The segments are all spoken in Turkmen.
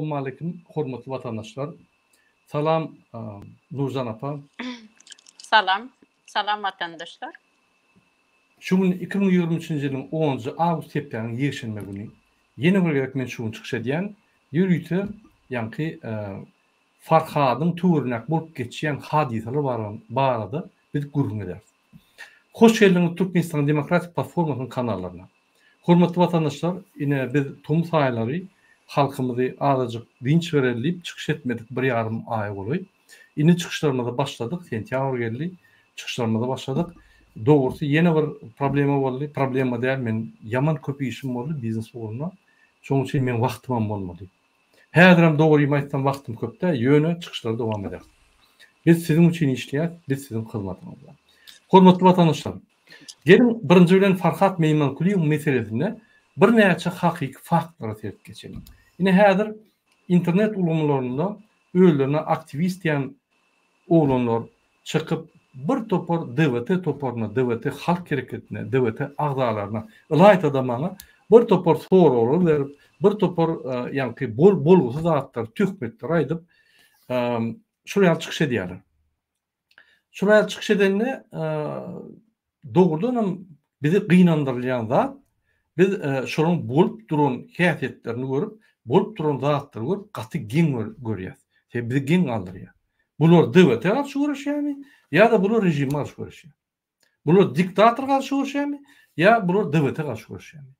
Salowmaleýkim hormatly watandaşlar. Salam Nurjan apa. Salam. Salam watandaşlar. Şu gün 2023-nji ýylyň 10-njy awgust hepdäniň ýekşenbe güni. Ýene bir gezek men şu gün çykyş edýän. Ýörite ýaňky Farhadyň töweregindäki bolup geçýän hadysalar barada biz gürrüň ederis. Hoş geldiňiz Türkmenistanyň Demokratik Platformasynyň kanallaryna. Hormatly watandaşlar, ine biz tomus aýlary halkymyzy azajyk dynç bereli diýip çykyş etmedik bir ýarym aýa golaý. Indi çykyşlarymyza başladyk, sentýabr geldi, çykyşlarymyza başladyk. Dogrusy ýene bir problema boldy, problema däl men ýaman köp işim boldy biznes ugrunda. Şonuň üçin meň wagtymam bolmady. Häzirem dogrymy aýtsam wagtym köp däl, ýöne çykyşlary dowam ederis. Biz siziň üçin işleýäs, biz siziň hyzmatyňyzda. Hormatly watandaşlar, geliň birinji bilen Farhat Meýmankulyýewiň meselesinde birnäçe hakyky faktlara seredip geçeliň. Ine häzir internet ulgamlarynda özlerine aktiwist diýen oglanlar çykyp bir topar DWT toparyna, DWT halk hereketine, DWT agzalaryna, ylaýta-da maňa bir topar soraglar berip, bir topar ýaňky bol bolgusyz zatlar, töhmetler aýdyp, şol ýaly çykyş edýärler. Şol ýaly çykyş edende dogrudanam bizi gynandyrylýan zat, biz şolaryň bolup duran häsiýetlerini görüp, bolup duran zatlary görüp gaty geň görýäs. Sebäbi bizi geň galdyrýar. Bular DWT garşy göreşýärmi ýa-da bular režime garşy göreşýär? Bular diktator garşy göreşýärmi ýa bular DWT garşy göreşýärmi?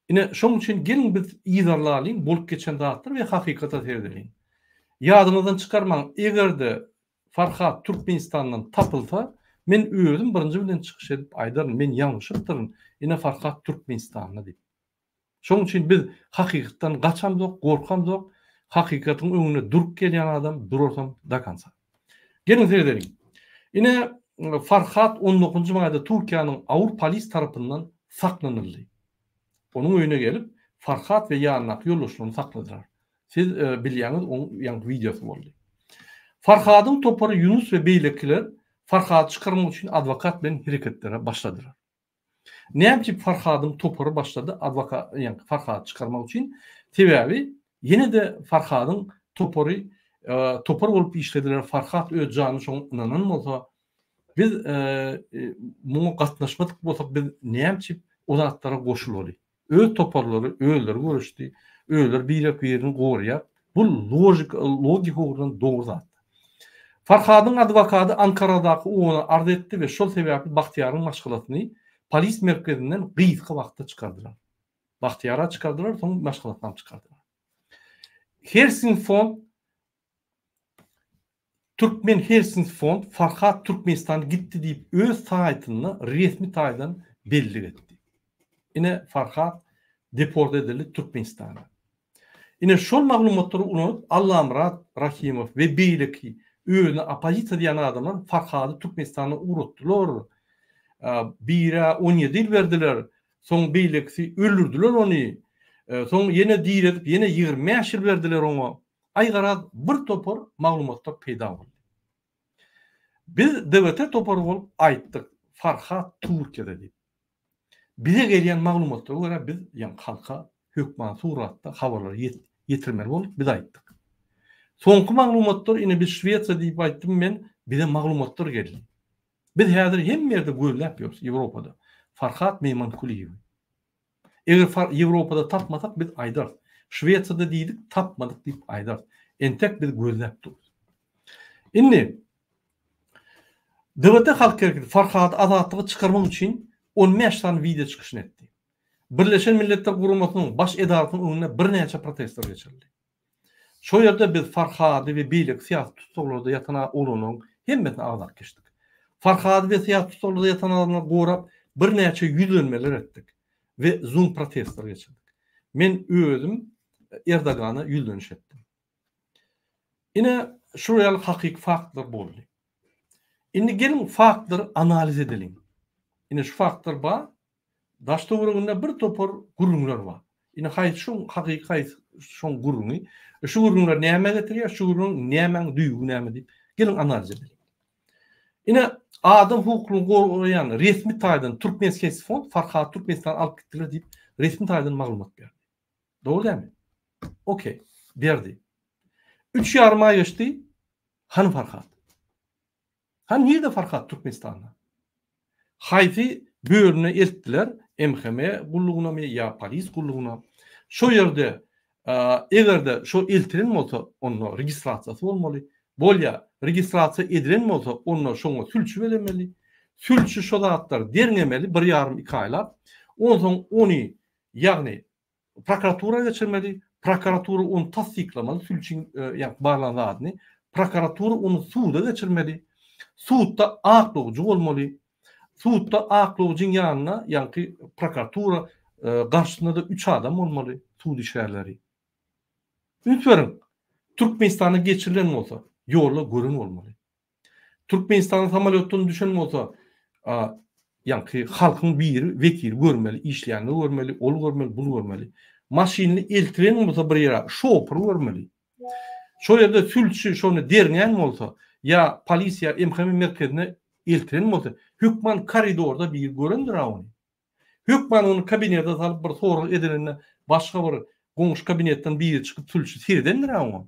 Ine, şonuň üçin geliň biz yzarlalyň bolup geçen zatlary we hakykata seredeliň. Ýadyňyzdan çykarmaň, eger-de Farhat Türkmenistandan tapylsa, men özüm birinji bilen çykyş edip aýdaryn, men ýalňyşypdyryn, ine Farhat Türkmenistanda diýip. Şonuň üçin biz hakykatdan gaçamzok, gorkamzok, hakykatyň öňünde durup gelýän adam durarsam do konca. Geliň seredeliň. Ine, Farhat on dokuzynjy maýda Türkiýäniň awur polis tarapyndan saklanyldy. Onuň öýüne gelip, Farhat we ýanyndaky ýoldaşlaryny sakladylar. Siz bilýäňiz, oň ýaňky wideosy boldy. Farhadyň topary Ýunus we beýlekiler Farhady çykarmak üçin adwokat bilen hereketlere başladylar. Näme üçin Farhadyň topary başlady adwokat ýaňky Farhady çykarmak üçin? Sebäbi ýene-de Farhadyň topary topar bolup işlediler. Farhat öz janyny şoňa ynanan bolsa, biz muňa gatnaşmadyk bolsak biz näme üçin o zatlara goşulaly? Öz toparlary özleri göreşdi, özleri birek-birini goraýar. Bu logika, logika ugurdan dogry zat. Farhadyň adwokady Ankaradaky OON-a arz etdi we şol sebäpli Bahtiýaryň maşgalasyny polis merkezinden gysga wagtda çykardylar. Bahtiýara çykardylar, soň maşgalasynam çykardylar. Helsingfond Türkmen Helsinki Fond Farhat Türkmenistan gitdi diýip öz saýtynda resmi taýdan bellik etdi. Ine Farhat deport edildi Türkmenistana. Ine şol maglumatlary ulanyp Allamyrat Rahimow we beýleki özüne oppozisiýa diýen adamlar Farhady Türkmenistana ugratdylar. Birä 17 ýyl berdiler. Soň beýlekisi öldürdiler ony. Soň ýene diredip ýene 25 ýyl berdiler oňa. Aý garaz bir topar maglumatlar peýda boldy. Biz DWT topary bolup aýtdyk Farhat Türkiýede diýip. Bize gelýän maglumatlara görä biz ýaňky halka hökman suratda habarlary ýetirmeli bolduk biz aýtdyk. Soňky maglumatlar ine biz Şwesiýa diýip aýtdym men bize maglumatlar geldi. Biz häzir hemme ýerde gözläp ýörüs Ýewropada Farhat Meýmankuliýewi. Eger Ýewropada tapmasak biz aýdarys. Şwesiýada diýdik, tapmadyk diýip aýdarys. Entek biz gözläp durus. Indi DWT Halk Hereketi Farhady azatlyga çykarmak üçin 15 sany wideo çykyşyny etdi. Birleşen Milletler Guramasynyň baş edarasynyň öňünde birnäçe protestler geçirildi. Şo ýerde biz Farhady we beýleki syýasy tussaglarda ýatan oglanlaryň hemmesini agzap geçdik. Farhady we syýasy tussaglarda ýatan adamlary gorap birnäçe ýüzlenmeler etdik we zoom protestler geçirdik. Men özüm Erdogana ýüzleniş etdim. Ine şular ýaly hakyky faktlar boldy. Indi geliň faktlary analiz edeliň. Ine şu faktlar bar. Daş-töwereginde bir topar gürrüňler bar. Indi haýsy şoň hakyky haýsy şoň gürrüňi? E, şu gürrüňler nämä getirýär? Şu gürrüň nämäň düýbi näme diýip, geliň analiz edeliň. Ine, adam hukuklaryny goraýan resmi taýdan Türkmenskiý fond Farhady Türkmenistana alyp gitdiler diýip, resmi taýdan maglumat berdi. Dogry dälmi? Okey. Berdi. Üç ýarym aý geçdi. Hany Farhat? Hany nirde Farhat Türkmenistanda? Haýsy bölümine eltdiler, MHM gullugynamy ýa polis gullugyna? Şo ýerde eger-de şo eltilen bolsa, onda registrasiýasy bolmaly. Bolýa, registrasiýa edilen bolsa, onda şoňa sülçi belemeli. Sülçi şo zatlary derňemeli bir ýarym, iki aýlap. Onsoň ony, ýagny Prokuratura geçirmeli, prokuratura ony tassyklamaly, sülçiň ýa barlan zadyny, prokuratura ony suda geçirmeli, sudda aklawjy bolmaly, sudda aklawjyň ýanynda ýaňky prokuratura garşysynda-da üç adam bolmaly, sud işgärleri. Üns beriň, Türkmenistana geçirilen bolsa, ýolda gören bolmaly. Türkmenistana samolýotdan düşen bolsa, ýaňky halkyň biri wekili görmeli, işleýänini görmeli, ol görmeli, bul görmeli. Maşynyny eltiren bolsa bir ýere şopur görmeli. Şo ýerde sülçi şony derňän bolsa, ýa polisiýa MHM merkezine eltiren bolsa, hökman koridorda biri görendir-ä ony. Hökman ony kabinete salyp bir sorag edilende başga bir goňşy kabinetden biri çykyp sülçi seredendir-ä oňa.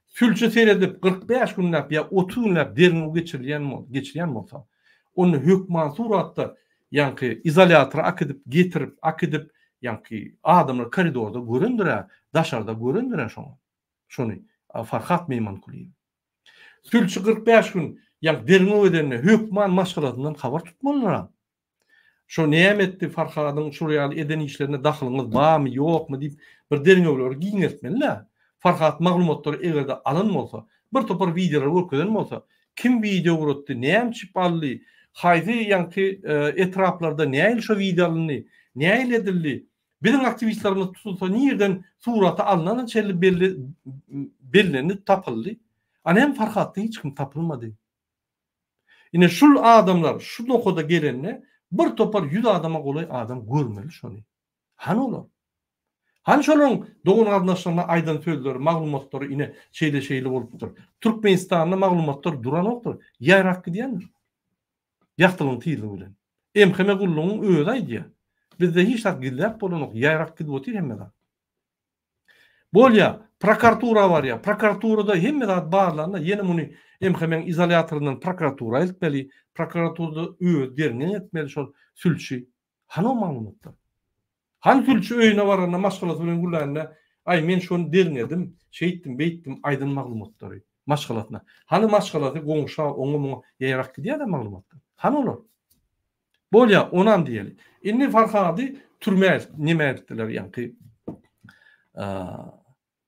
Sülçi seredip 45 günläp ýa 30 günläp derňew geçirilýän geçirýän bolsa, onda hökman suratda ýaňky izolýatora akidip getirip akidip ýaňky adamlar koridorda görendir-ä, daşarda görendir-ä şoňa. Şony Farhat Meýmankulyýew. Sülçi 45 gün ýaňky derňew edende hökman maşgalasyndan habar tutmalydyr-a. Şo näme etdi Farhadyň şul ýaly eden işlerine dahylyňyz barmy ýokmy diýip bir derňewleri giňeltmeli-dä. Farhat maglumatlary egerde alan bolsa, bir topar wideolary görkezen bolsa, kim wideo ugratdy, näme üçip aldy, haýsy ýaňky etraplarda nähili şo wideo alyndy, nähili edildi, biziň aktiwistlerimiz tutulsa nirden surata alnana çenli belli bellendi tapyldy. A näme Farhatda hiç kim tapylmady. Ine şul adamlar şu nokada gelende bir topar ýüz adama golaý adam görmeli şony. Hany olar? Hany şolaryň dogan garyndaşlaryna aýdan sözleri, maglumatlary ine şeýle şeýle bolupdyr. Türkmenistanda maglumatlar duranokdyr, ýaýrap gidýändir. Ýagtylygyň tizligi bilen. MHM gullugyň özi aýdýar. Bizde hiç zat gizläp bolanok, ýaýrap gidip otyr hemme zat. Bolýa, prokuratura barýa. Prokuraturada hemme zat barlanda ýene muny MHM-iň izolýatoryndan prokuratura eltmeli. Prokuraturada özi derňeň etmeli şol sülçi. Hany o maglumatlar? Hany sülçi öýüne baranda maşgalasy bilen gürlände, aý men şony derňedim, şeýtdim, beýtdim aýdan maglumatlary maşgalasyna. Hany maşgalasy goňşa, oňa muňa ýaýrap gidýär-dä maglumatlar. Hany olar? Bolýa, onam diýeli. Indi Farhady türmä neme etdiler, ýaňky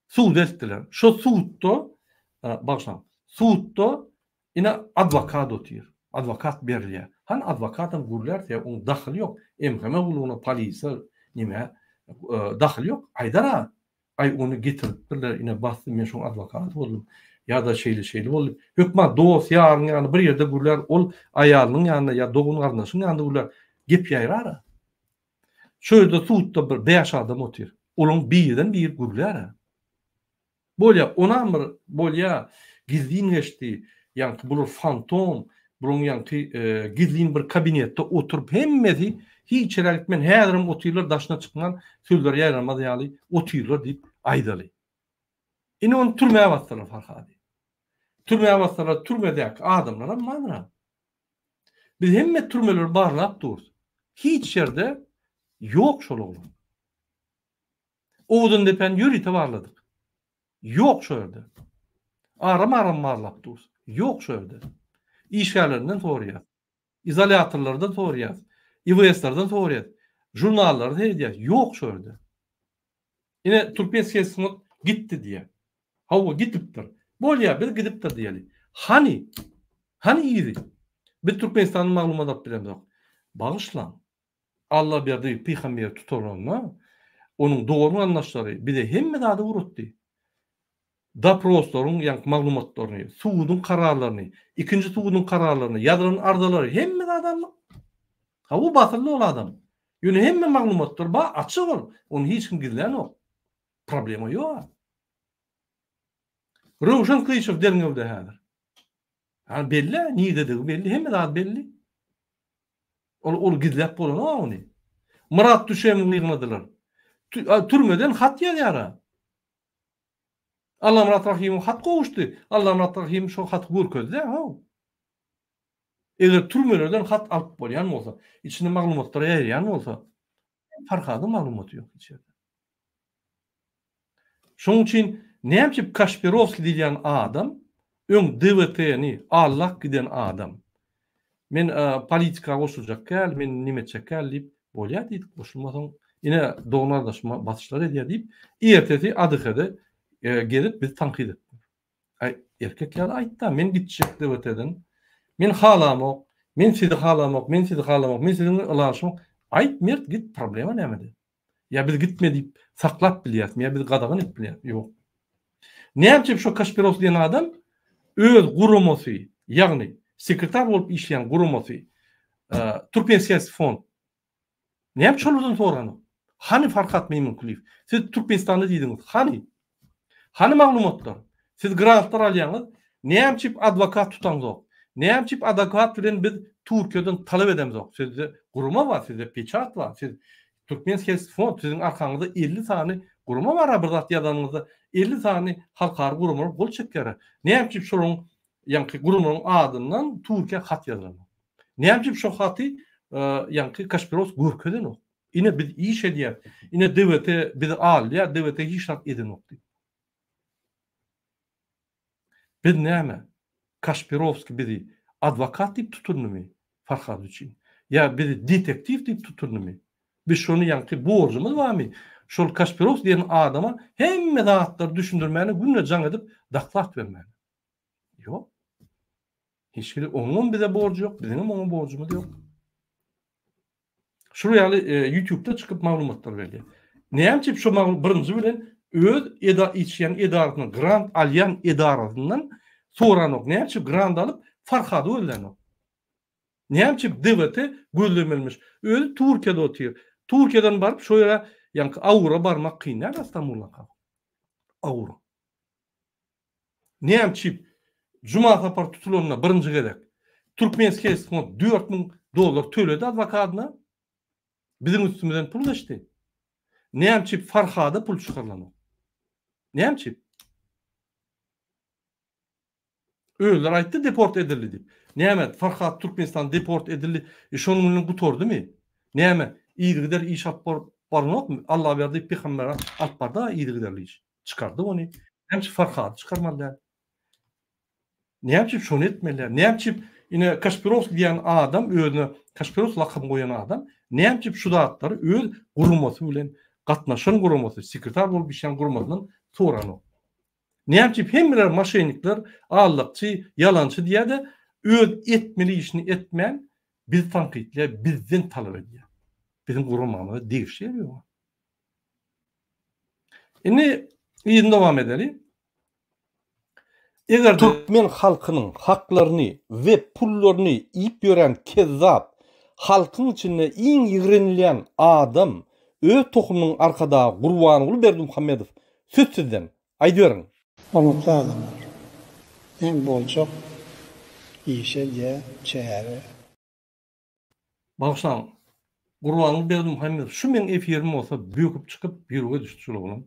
suda eltdiler. Şo sudda, bagyşlaň, sudda ine adwokat otyr. Adwokat berilýär. Hany adwokatam gürlär, sebäbi oň dahyly ýok. MHM gullugyna, polisiýa, neme dahyly ýok. Aýdar-a, Aý ony getiripdirler ine basdy men şoň adwokaty boldum ýa-da şeýle şeýle boldy. Hökman dost ýaryň ýanynda bir ýerde gürlär ol aýalynyň ýanynda ýa dogan garyndaşyň ýanynda gürlär gep ýaýrar-a. Şo ýerde sudda bir bäş adam otyr. Olaň birden biri gürlär-ä. Bolýa onam bir bolýa gizlin geçdi ýaňky bular fantom bulaň ýaňky gizlin bir kabinetde oturyp hemmesi hiç ýere gitmän häzirem otyrlar daşyna çykman sözleri ýaýramaz ýaly otyrlar diýip aýdaly. Indi ony türmä basdylar Farhady. Türmä basdylar türmedäki adamlaram bardyr. Biz hemme türmeleri barlap durus. Hiç ýerde ýok şol oglan. Owadandepäni ýörite barladyk. Ýok şo ýerde. Aram-aram barlap durus. Ýok şo ýerde. Işgärlerinden soraýas. Izolýatorlardan soraýas. IWS-lerden soraýas. Žurnallara seredýäs. Ýok şo ýerde. Ine Turkmenskiý sungat gitdi diýýär. Hawa gidipdir. Bolýar biz gidipdir diýeli. Hany? Hany yzy? Biz Türkmenistandan maglumat alyp bilemzok. Bagyşlaň. Allaberdi pygamber tutulanda, onuň dogan-garyndaşlary bize hemme zady ugratdy. Doproslaryň ýaňky maglumatlaryny, suduň kararlaryny, ikinji suduň kararlaryny, ýazylan arzalary, hemme zady aldyk. Hawa, basyldy ol adam. Ýöne hemme maglumatlar bar, açyk ol. Ony hiç kim gizlänok. Problema ýok. Röwşen Kylyçow derňewde häzir. Ýa belli, nirededigi belli, hemme zat belli. Ol ol gizläp bolanok ony. Myrat Düşemowy ýygnadylar. Türmeden hat ýazýar-a. Allamyrat Rahymowa hat gowuşdy. Allamyrat Rahymow şo haty görkezdi-ä, how. Eger türmelerden hat alyp bolýan bolsa, içinde maglumatlar ýaýraýan bolsa, Farhadyň maglumaty ýok hiç ýerde. Şonuň üçin näme üçin Kaşpirowskiý diýilýän adam öň DWT-ni allap giden adam. Men politika goşuljak däl, men nime etjek däl diýip, bolýar diýdik, goşulmasaň, ine dogan-gardaşyma basyşlar edýär diýip, ertesi ADH-de gezip bizi tankyt etdi. Aý, erkek ýaly aýt-da, men gitjek DWT-den. Men halamok, men sizi halamok, men sizi halamok, men siziň bilen ylalaşamok. Aýt, mert, git, problema nämede? Ýa biz gitme diýip saklap bilýäsmi, ýa bizi gadagan edip bilýäsmi? Ýok. Näme üçin şo Kaşpirow diýen adam öz guramasy, ýagny sekretar bolup işleýän guramasy, Türkmen syýasy fond Näme üçin şolardan soranok? Hany Farhat Meýmunkulyýew? Siz Türkmenistanda diýdiňiz. Hany? Hany maglumatlar? Siz grantlar alýaňyz. Näme üçin adwokat tutaňzok? Näme üçin adwokat bilen biz Türkiýeden talap edemzok? Sizde gurama bar, sizde peçat bar. Siz Türkmen Health Fond, siziň arkaňyzda 50 sany gurama bar, bir zat ýazanyňyzda 50 sany halkara guramalar gol çekýär. Näme üçin şolaryň ýaňky guramanyň adyndan Türkiýä hat ýazylanok? Näme üçin şo haty ýaňky Kaşpirows görkezenok? Ine biz iş edýäs. Ine DWT bizi alýar, DWT hiç zat edenok diýip. Biz näme? Kaşpirowskiý bizi adwokat diýip tutundymy Farhad üçin? Ýa bizi detektiw diýip tutundymy? Biz şony ýaňky borjumyz barmy? Şol Kaşpirowskiý diýen adama hemme zatlary düşündirmäne günde jaň edip doklad bermäne. Ýok. Hiç hili onuňam bize borjy ýok, biziňem oňa borjumyz ýok. Şul ýaly e, YouTube-da çykyp maglumatlar berýär. Näme üçin şu maglumat birinji bilen öz eda içýän edarasyna grant alýan edarasyndan soranok. Näme üçin grant alyp Farhady gözlänok. Näme üçin DWT gözlemelimiş. Özi Türkiýede otyr. Türkiýeden baryp şo ýere ýaňky Awra barmak kyn däl Stambuldan. Awra. Näme üçin Juma Sapar tutulanda birinji gezek Türkmenskiý fond 4000 dollar töledi adwokadyna? Biziň üstümizden pul geçdi. Näme üçin Farhada pul çykarylanok? Näme üçin? Özleri aýtdy deport edildi diýip. Näme Farhat Türkmenistan deport edildi, e, şonuň bilen gutardymy? Näme yzygider iş alyp baranokmy? Allaberdi pygambere alyp bardy yzygiderli iş. Çykardy ony. Näme üçin Farhady çykarmaly däl? Näme üçin şony etmeli däl? Näme üçin ine Kaşpirowskiý diýen adam özüne Kaşpirows lakamy goýan adam näme üçin şu zatlary öz guramasy bilen gatnaşan guramasy, sekretar bolup işlän guramasyndan soranok? Näme üçin hemmeler moşennikler, aldakçy, ýalançy diýýär-de, öz etmeli işini etmän bizi tankytlaýar, bizden talap edýär. Biziň guramamyza degişli ýeri ýok. Indi yzyny dowam edeli. Eger Türkmen halkynyň haklaryny we pullaryny iýip ýören kezzap, halkyň içinde iň ýigrenilýän adam, öz tohumynyň arkadagy Gurbanguly Berdimuhamedow söz sizden, aýdyberiň. Hormatly adamlar! Men boljak işe diýä çäre. Bagyşlaň, Gurbanguly Berdimuhamedow şu meň efirim bolsa böküp çykyp ýürege düşdi şul oglan.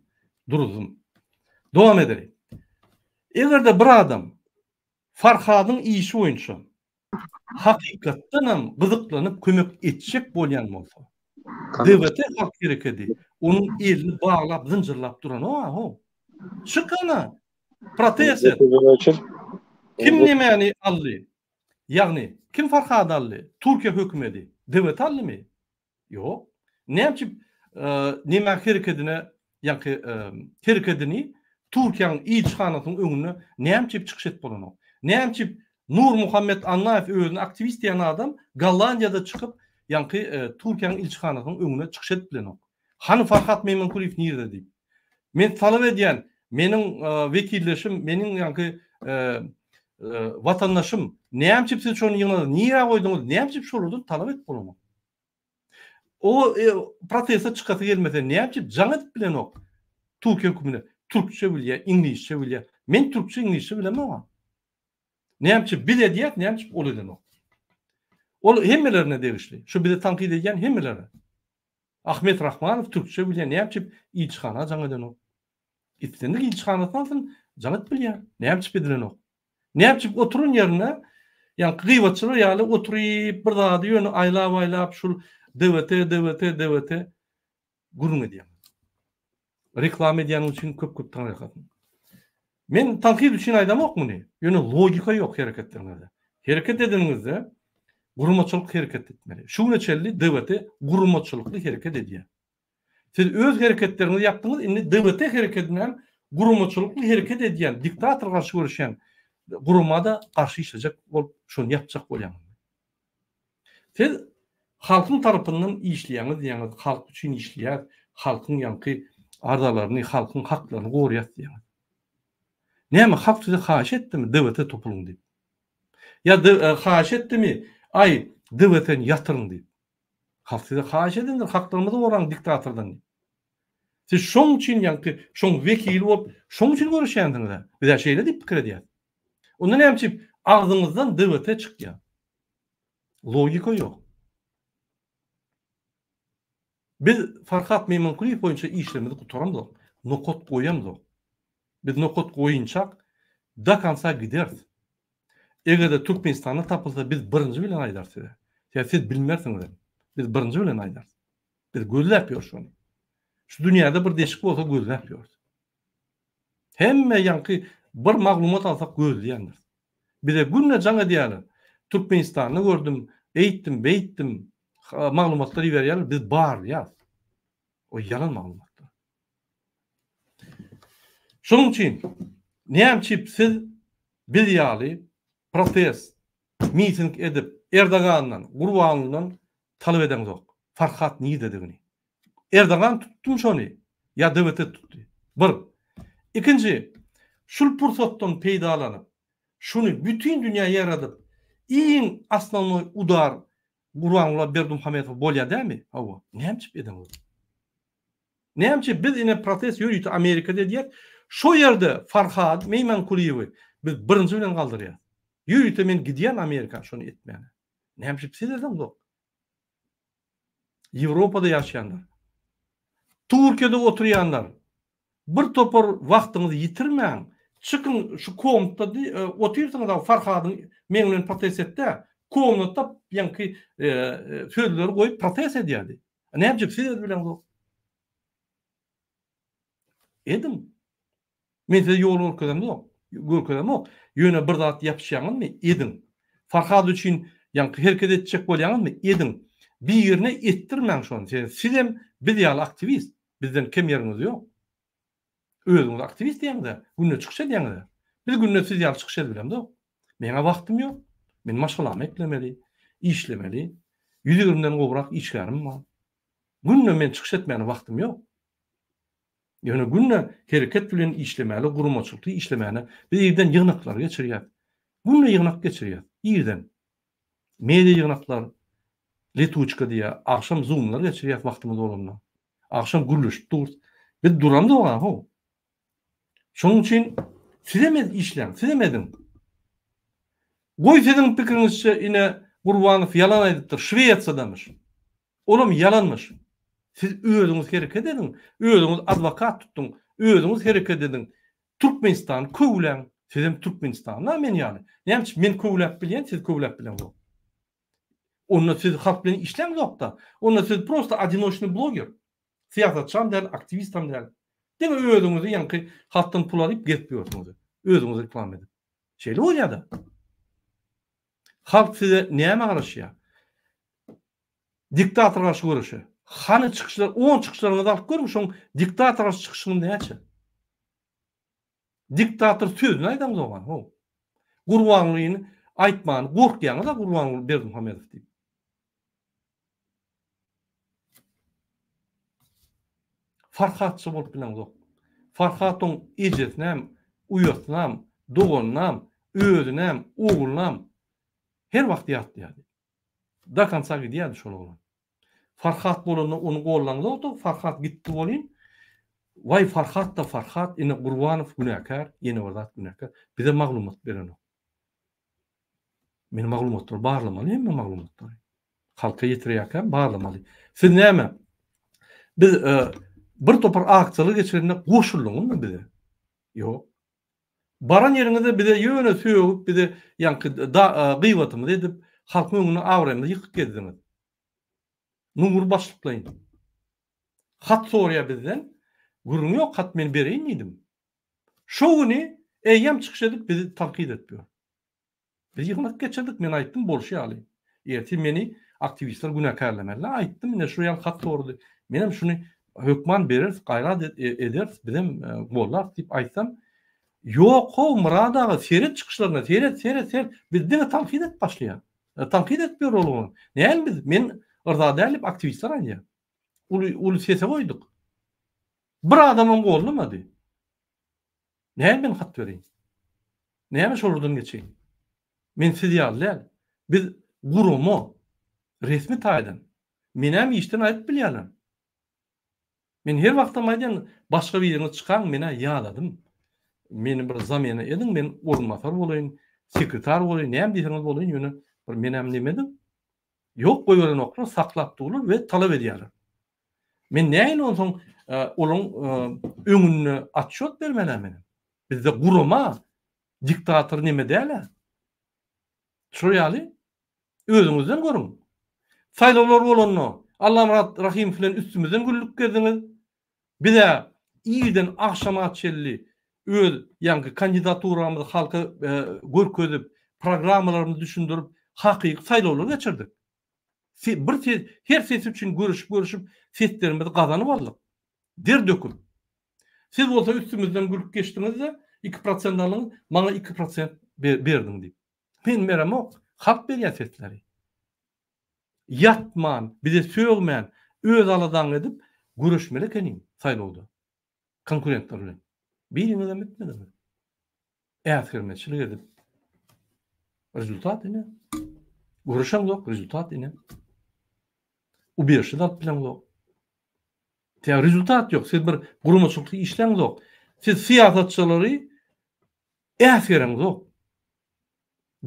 Duruzdym. Dowam edeli. Eger-de bir adam Farhadyň işi boýunça hakykatdanam gyzyklanyp kömek etjek bolýan bolsa, DWT halk herekedi onuň elini baglap zynjyrlap duranok-a how. Çyk ana! Protest et! Kim nemäni aldy? Ýagny, kim Farhady aldy? Türkiýe hökümedi. DWT aldymy? Ýok. Näme üçin neme herekedine, ýaňky herekedini Türkiýäniň ilçihanasynyň öňünde näme üçin çykyş edip bolanok? Näme üçin Nurmuhammet Annaýew özüni aktiwist diýen adam Gollandiýada çykyp, ýaňky Türkiýäniň ilçihanasynyň öňünde çykyş edip bilenok? Hany Farhat Meýmankulyýew nirde diýip. Men talap edýän, meniň wekilleşim, meniň ýaňky watandaşym, näme üçin siz şony ýygnadyňyz, nirä goýduňyz, näme üçin şolardan talap edip bolanok? O proteste çykasy gelmese näme üçin jaň edip bilenok Türkiýe hökümine? Türkçe bilýär, iňlisçe bilýär. Men türkçe, iňlisçe bilemok. Näme üçin biz edýäs, näme üçin ol edenok? Ol hemmelerine degişli. Şu bizi tankyt edýän hemmelere. Ahmet Rahmanow türkçe bilýär, näme üçin ilçihana jaň edenok? Islendik ilçihanasyny alsyn, jaň edip bilýär. Näme üçin edilenok? Näme üçin oturan ýerinde ýaňky gybatçylar ýaly oturyp bir zady ýöne aýlap-aýlap şul DWT, DWT, DWT gürrüň edýäň. Reklama edýäniň üçin köp-köp taňryýalkasyn. Men tankyt üçin aýdamok muny. Ýöne logika ýok hereketleriňizde. Hereket edeniňizde guramaçylyk hereket etmeli. Şu güne çenli DWT guramaçylykly hereket edýär. Siz öz hereketleriňizi ýapdyňyz, indi DWT herekedine hem guramaçylykly hereket edýän, diktator garşy göreşýän gurama-da garşy işlejek bolup şony ýapjak bolýaňyz. Siz halkyň tarapyndan işleýäňiz diýýäňiz, halk üçin işleýäs, halkyň ýaňky arzalaryny, halkyň haklaryny goraýas diýýäňiz. Näme halk size haýyş etdimi DWT topulyň diýip? Ýa haýyş etdimi, aý DWT-ni ýatyryň diýip? Halk size haýyş edendir, haklarymyzy goraň diktatordan diýip. Siz şoň üçin ýaňky şoň wekili bolup, şoň üçin göreşýänsiňiz-ä. Biz-ä şeýle diýip pikir edýäs. Onda näme üçin agzyňyzdan DWT çykýar? Logika ýok. Biz Farhat Meýmankulyýew boýunça işlerimizi gutaramzok, nokat goýamzok. Biz nokat goýynçak do konca gideris. Eger-de Türkmenistanda tapylsa biz birinji bilen aýdarys size. Sebäbi siz bilmersiňizem. Biz birinji bilen aýdarys. Biz gözläp ýörüs şony. Şu dünýäde bir deşik bolsa gözläp ýörüs. Hemme ýaňky bir maglumat alsak gözleýändiris. Bize günde jaň edýärler. Türkmenistanda gördüm, eýtdim, beýtdim, maglumatlar iberýärler, biz barlaýarys. O ýalan maglumatlar. Şonuň üçin näme üçin siz biz ýaly protest, miting edip Erdogandan, Gurbangulydan talap edeňzok. Farhat nirededigini. Erdogan tutdumy şony ýa DWT tutdy? Bir. Ikinji, şul pursatdan peýdalanyp, şuny bütin dünýä ýaradyp, iň osnownoý udar Gurbanguly Berdimuhamedowa bolýar dälmi? Hawa. Näme üçin edeňzok? Näme üçin biz ine protest ýörite Amerikada edýäs. Şo ýerde Farhad Meýmankulyýewi biz birinji bilen galdyrýas. Ýörite men gidýän Amerika şony etmäne. Näme üçin siz edeňzok? Ýewropada ýaşaýanlar. Türkiýede oturýanlar. Bir topar wagtyňyzy ýitirmäň. Çykyň şu komnatda otyrsyňyz a Farhadyň meň bilen protest etdä. Komnatda ýaňky sözleri goýup protest edýärdi. Näme siz edip bileňzok? Ediň. Men size ýol görkezemzok, görkezemok. Ýöne bir zat ýapyşýaňyzmy, ediň. Farhad üçin ýaňky hereket etjek bolýaňyzmy, ediň. Birine etdirmäň şony. Sebäbi sizem biz ýaly aktiwist. Bizden kem ýeriňiz ýok. Özüňiz aktiwist diýýäňiz-ä, günde çykyş edýäňiz-ä. Biz günde siz ýaly çykyş edibilemzok. Meň-ä wagtym ýok. Men maşgalamy eklemeli, işlemeli. Ýüz ýigrimiden gowrak işgärim bar. Günde men çykyş etmäne wagtym ýok. Ýöne günde hereket bilen işlemäli, guramaçylykly işlemäne biz irden ýygnaklary geçirýäs. Günde ýygnak geçirýäs, irden. Media ýygnaklar, letuçka diýýär, agşam zoomlar geçirýäs wagtymyz bolanda. Agşam gürleşip durus. Biz duramzok-a how. Şonuň üçin sizem işläň, sizem ediň. Goý siziň pikiriňizçe ine Gurbanow ýalan aýdypdyr, Şwesiýadamyş. Olam ýalanmyş. Siz özüňiz hereket ediň, özüňiz adwokat tutuň, özüňiz hereket ediň. Türkmenistany köwläň. Sizem Türkmenistanda men ýaly. Näme üçin men köwläp bilýän, siz köwläp bileňzok. Onda siz halk bilen işläňzokda. Onda siz prosta odinoçnyý bloger. Syýasatçam däl, aktiwistam däl. Diňe özüňizi ýaňky halkdan pul alyp gezip ýörsüňiz. Özüňizi reklama edip. Şeýle bolýada. Halk size nämä garaşýar? Diktator garşy göreşe. Hany çykyşlar, on çykyşlaryňyzy alyp görüň, şoň diktator garşy çykyşyňyz näçe? Diktator sözüni aýdaňzok-a, how. Gurbangulyny aýtmany gorkýaňyz-a Gurbanguly Berdimuhamedow diýip. Farhatça bolup bileňzok. Farhat oň ejesinem, uýasynam, doganynam, özünem, oglunam her wagt ýatlaýardy. Do konca gidýärdi şol oglan. Farhat bolanda ony gollaňzokdy, Farhat gitdi welin, waý Farhat-da Farhat, ine Gurbanow günäkär, ýene bir zat günäkär. Bize maglumat berenok. Men maglumatlary barlamaly hemme maglumatlary. Halka ýetirýärkäm barlamaly. Siz näme? Biz e, Bir topar aksiýalar geçirende goşuldyňyzmy bize? Ýok. Baran ýeriňizde bize ýöne sögüp, bize ýaňky gybatymyzy edip, halkyň öňünde abraýymyzy ýykyp gezdiňiz. Nury başlyklaýyn. Hat soraýar bizden. Gürrüň ýok, hat men bereýin diýdim. Şo güni eýýäm çykyş edip bizi tankyt edip ýör. Biz ýygnak geçirdik, men aýtdym bolşy ýaly. Ertir meni aktiwistler günäkärlemeli. Aýtdym, ine şu ýaly hat sorady. Menem şuny hökman bereris, gaýrat ederis, bizem gollarys diýip aýtsam, Ýok how, Myrat aga, seret çykyşlaryna, seret, seret, seret. Biz diňe tankyt edip başlaýar. Tankyt edip ýör ol ony. Näme biz, men yrza däl diýip aktiwistler aýdýar. Uly, uly sese goýduk. Bir adamam gollamady. Näme men hat bereýin? Näme şolardan geçeýin? Men siz ýaly däl. Biz gurama, resmi taýdan. Menem işden aýryp bilýärler. Men her wagtam aýdýan, başga biriňiz çykaň, men-ä ýadadym. Meni bir zamena ediň, men orunbasar bolaýyn, sekretar bolaýyn, näme diýseňiz bolaýyn, ýöne bir menem neme ediň. Ýok, goýberenoklar, saklap durlar we talap edýärler. Men nähili onsoň olaň öňünde otçýot bermeli menem. Bizde gurama diktator neme däl-ä. Şol ýaly özüňizden görüň. Saýlawlar bolanda Allamyrat Rahymow bilen üstümizden güldük gezdiňiz. Biz-ä irden agşama çenli öz ýaňky kandidaturamyzy halka görkezip, programmalarymyzy düşündirip, hakyky saýlawlar geçirdik. Bir ses, her ses üçin göreşip-göreşip seslerimizi gazanyp aldyk. Der döküp. Siz bolsa üstümizden gülüp geçdiňiz-de, 2% aldyňyz, maňa 2% berdiň diýip. Men beremok, halk berýär sesleri. Ýatman, bize sögmän, öz aladaňy edip göreşmeli ekeniň saýlawda. Konkurentler bilen. Biriňizem etmediňiz. Äsgermezçilik edip. Rezultat ine. Göreşeňzok, rezultat ine. Uberşi-de alyp bileňzok. Tä rezultat ýok. Siz bir guramaçylykly işläňzok. Siz syýasatçylary äsgereňzok.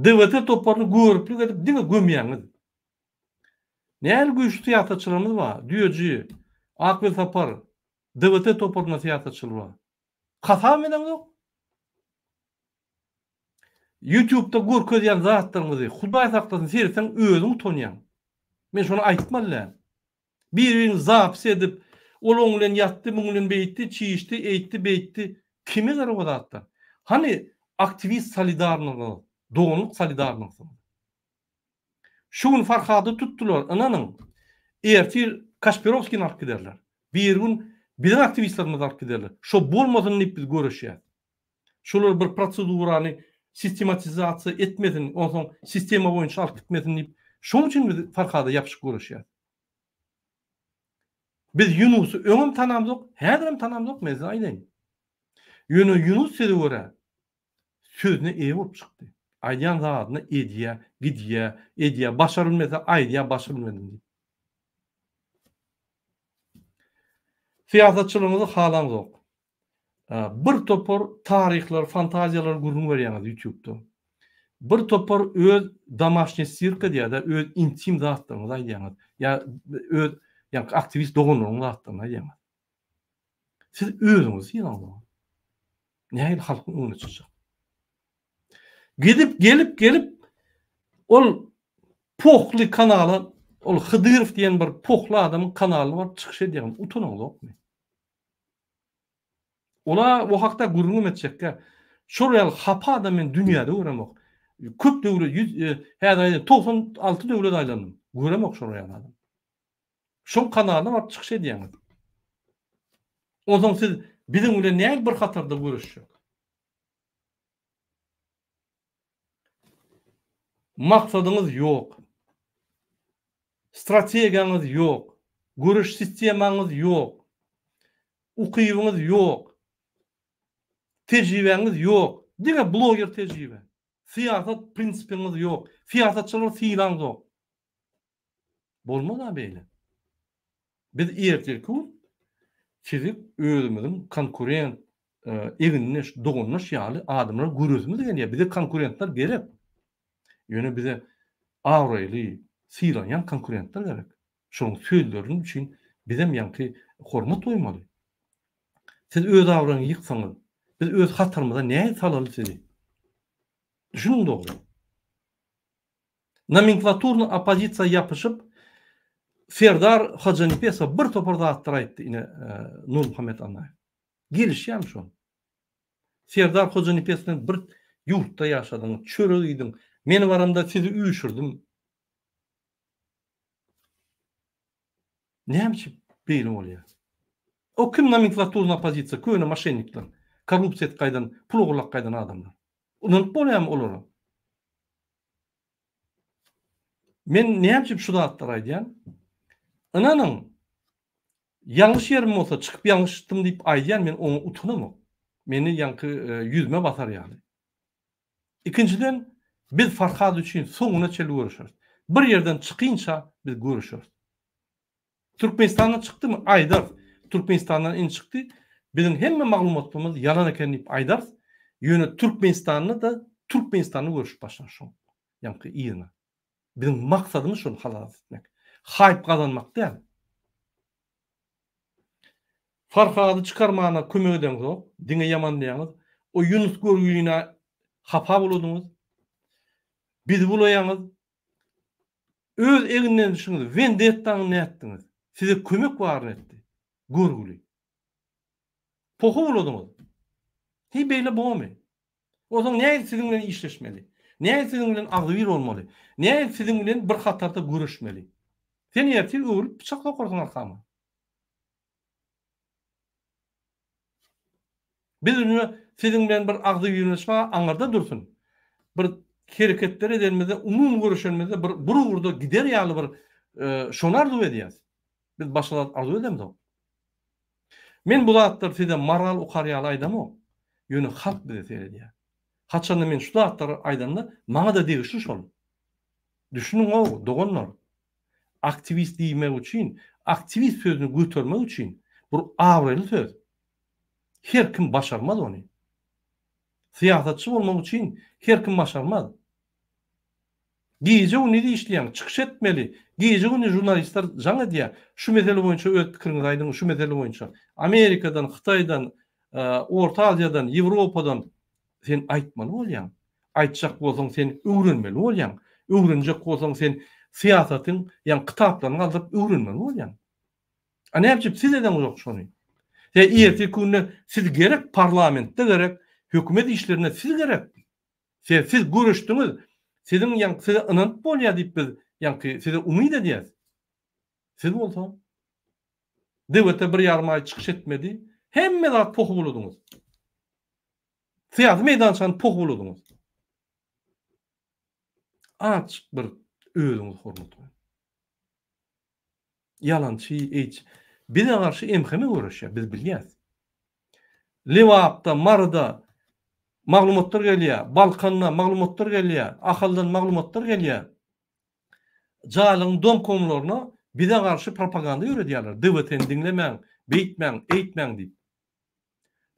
DWT toparyny göriplik edip diňe gömýäňiz. Nähili güýçli syýasatçylarymyz bar? Düýeji, Ak Welsapar, DWT toparynda syýasatçylar bar. Hasap edeňzok. Ýutubda görkezýän zatlaryňyzy Hudaý saklasyn seretseň özüň utanýaň. Men şony aýtmaly däl. Bir-birini zapis edip, ol oň bilen ýatdy, muň bilen beýtdi, çişdi, eýtdi, beýtdi. Kime gerek o zatlar? Hany aktiwist solidarnygyňyz, doganlyk solidarnygyňyz? Şu gün Farhady tutdular, ynanyň, ertir Kaşpirowskini alyp giderler. Birigün biziň aktiwistlerimizi alyp giderler. Şo bolmasyn diýip biz göreşýäs. Şolar bir prosedurany sistematizasiýa etmesin, onsoň sistema boýunça alyp gitmesin diýip, şoň üçin biz Farhada ýapyşyp göreşýäs. Biz Ýunusy öňem tanamzok, häzirem tanamzok, men size aýdaýyn. Ýöne Ýunus size görä sözüne eýe bolup çykdy. Aýdýan zadyny edýär, gidýär, edýär, başarylmese aýdýar, başarylmedim diýip. Syýasatçylygyňyzy halaňzok. Bir topar taryhlar, fantaziýalar gürrüň berýäňiz ýutubda. Bir topar öz domaşnyý sirka diýýär-de, öz intim zatlaryňyzy aýdýaňyz. Ýa öz ýaňky aktiwist doganlaryňyň zatlaryny aýdýaňyz. Siz özüňizi sylaňzok. Nähili halkyň öňüne çykjak? Gidip gelip gelip ol pohly kanala ol Hydyrow diýen bir pohly adamyň kanalyna baryp çykyş edýäňiz. Utanaňzokmy? Ola o hakda gürrüňem etjekkä. Şol ýaly hapa adam men dünýäde göremok. Köp döwlet ýüz e, häzir aýdan 96 döwlet aýlandym. Göremok şol ýaly adam. Şoň kanalyna baryp çykyş edýäňiz. Onsoň siz biziň bilen nähili bir hatarda göreşjek? Maksadyňyz ýok. Strategiýaňyz ýok. Göreş sistemaňyz ýok. Ukybyňyz ýok. Tejribäňiz ýok. Diňe bloger tejribe. Syýasat prinsipiňiz ýok. Syýasatçylary sylaňzok. Bolmaz-a beýle. Biz ertirki gün sizi özümiziň konkurent, egindeş, dogandaş ýaly adamlar göresimiz gelýär. Bize konkurentler gerek. Ýöne bize abraýly, sylanýan konkurentler gerek. Şonuň sözlerini üçin bizem ýaňky hormat goýmaly. Siz öz abraýyňyzy ýyksaňyz, biz öz hatarymyza nähili salaly sizi? Düşüniň dogry. Nomenklaturny oppozisiýa ýapyşyp, Serdar Hojanepesow bir topar zatlar aýtdy ine Nurmuhammet Annaýew. Gelişýärmi şol? Serdar Hojanepesow bilen bir ýurtda ýaşadyňyz, çörek iýdiň. Men baramda sizi üýşürdim. Näme üçin beýle bolýar? O kim nomenklaturny oppozisiýa, köne moşennikler, korrupsiýa edip gaýdan, pul ogurlap gaýdan adamlar. Ynanyp bolýarmy olara? Men näme üçin şu zatlary aýdýan? Ynanyň, ýalňyş ýerim bolsa çykyp ýalňyşdym diýip aýdýan, men oňa utanamok. Meni ýaňky ýüzüme basar ýaly. Ikinjiden, biz Farhad üçin soňuna çenli göreşeris. Bir ýerden çykynça biz göreşeris. Türkmenistandan çykdymy? Aýdarys. Türkmenistandan indi çykdy. Biziň hemme maglumatlarymyz ýalan eken diýip aýdarys. Ýöne Türkmenistanda-da Türkmenistanda göreşip başlar şoň ýaňky yzyna. Biziň maksadymyz şony halas etmek. Haýp gazanmak däl. Farhady çykarmana kömek edeňzok, diňe ýamanlaýaňyz. O Ýunus görgüline hapa boladyňyz. Bizi bulaýaňyz. Öz eginlenişiňiz, wendettaňy nätdiňiz? Size kömek baryny etdi. Görgüli. Poha boladyňyz. Heý beýle bomy? Onsoň nähili siziň bilen işleşmeli? Nähili siziň bilen agzybir bolmaly? Nähili siziň bilen bir hatarda göreşmeli? Sen ertir öwrülip pyçak sokarsyň arkama. Biz indi siziň bilen bir agzybirleşme aňyrda dursun. Bir hereketler edenimizde, umumy göreşenimizde bir bir ugurda gider ýaly bir şony arzuw edýäs. Biz başga zat arzuw edemzok. Men bu zatlary size moral okar ýaly aýdamok. Ýöne halk bize seredýär. Haçanda men şu zatlary aýdanda maňa-da degişli şol. Düşüniň-ow, doganlar. Aktiwist diýmek üçin, aktiwist sözüni götermek üçin bir abraýly söz. Her kim başarmaz ony. Syýasatçy bolmak üçin her kim başarmaz. Gije-gündiz işleýäň, çykyş etmeli. Gije-gündiz žurnalistler jaň edýär. Şu mesele boýunça öz pikiriňizi aýdyň, şu mesele boýunça. Amerikadan, Hytaýdan, Orta Aziýadan, Ýewropadan sen aýtmaly bolýaň. Aýtjak bolsaň sen öwrenmeli bolýaň. Öwrenjek bolsaň sen syýasatyň ýa kitaplaryny galdyryp öwrenmeli bolýaň. A näme üçin siz edeňzok şony? Sen ertirki günde siz gerek parlamentde gerek, hökümet işlerinde siz gerek. Sen siz göreşdiňiz. Siziň ýaňky size ynanyp bolýar diýip biz ýaňky size umyt edýäs. Siz bolsa DWT bir ýarym aý çykyş etmedi. Hemme zat pohy buladyňyz. Syýasy meýdançany poh buladyňyz. Azjyk bir özüňizi hormat goýuň. Ýalançy, eýçi. Bize garşy MHM göreşýär, biz bilýäs. Lebapda, Maryda maglumatlar gelýär, Balkanda maglumatlar gelýär, Ahaldan maglumatlar gelýär. Jaýlaryň domkomlaryna bize garşy propaganda ýöredýärler. DWT-ni diňlemäň, beýtmäň, eýtmäň diýip.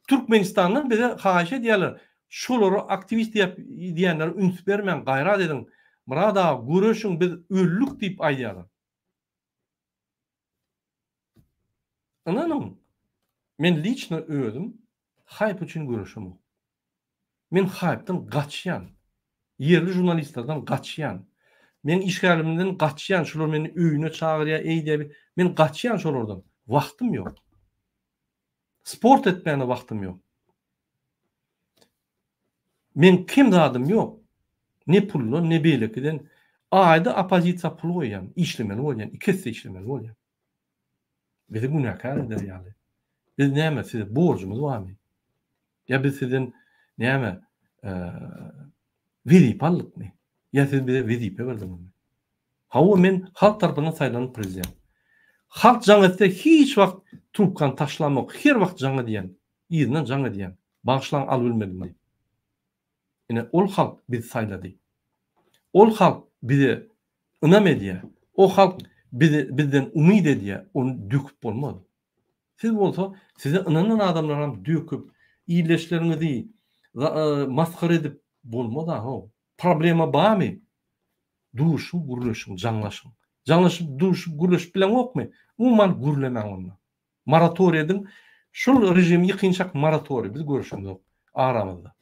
Türkmenistandan bize haýyş edýärler, şolara aktiwist diýip diýenlere üns bermäň, gaýrat ediň. Myrat aga, göreşiň, biz öldük diýip aýdýarlar. Ynanyň, men liçno özüm haýp üçin göreşemok. Men haýpdan gaçýan. Ýerli žurnalistlerden gaçýan. Men işgärlerimden gaçýan, şular meni öýüne çagyrýar, eýdýär. Men gaçýan şolardan. Wagtym ýok. Sport etmäne wagtym ýok. Meň kem zadym ýok. Ne puldan, ne beýlekiden. Aýda oppozisiýa pul goýýan, işlemeli bolýan, iki esse işlemeli bolýan. Bizi günäkär eder ýaly. Biz näme, size borjumyz barmy? Ýa biz sizden näme, wezipe aldykmy? Ýa siz bize wezipe berdiňizmi? Hawa men halk tarapyndan saýlanan prezident. Halk jaň etse hiç wagt trubkany taşlamok, her wagt jaň edýän, yzyndan jaň edýän, bagyşlaň alybilmedim diýip. Ine ol halk bizi saýlady. Ol halk bize ynam edýär. O halk bizi bizden umyt edýär, ony döküp bolmaz. Siz bolsa size ynanan adamlaram döküp, ildeşleriňizi masgara edip bolmaz-a how. Problema barmy? Duşuň, gürleşiň, jaňlaşyň. Jaňlaşyp, duşup, gürleşip bileňokmy? Umuman gürlemäň onda. Moratoriý ediň. Şul režimi ýykynçak moratoriý biz görüşemzok aramyzda.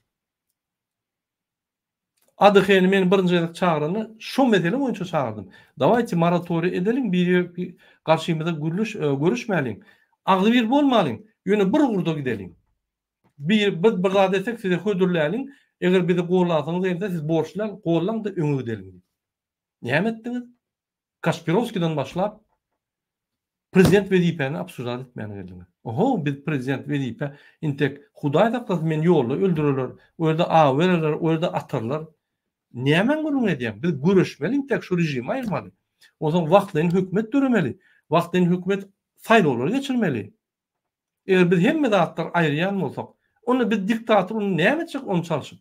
ADH-ni men birinji gezek çagyranda şo mesele boýunça çagyrdym. Dawayte moratoriý edeliň biri garşymyza gürleş görüşmäliň. Agzybir bolmalyň. Ýöne bir ugurda gideliň. Bir biz bir zat etsek size hödürläliň. Eger bizi gollasaňyz gelse siz borçly däl, gollaň-da öňe gideliň diýip. Näme etdiňiz? Kaşpirowskiden başlap prezident wezipäni obsuždat etmäne geldiňiz. Oho, biz prezident wezipe intek Hudaý saklasyn meni ýolda öldürerler, o ýerde aw bererler, o ýerde atarlar. Nämäň gürrüňini edýäň? Biz göreşmeli intek şu režimi aýyrmaly. Onsoň wagtlaýyn hökümet döremeli. Wagtlaýyn hökümet saýlawlary geçirmeli. Eger biz hemme zatlary aýyrýan bolsak, onda biz diktator ony näme etjek ony çalşyp?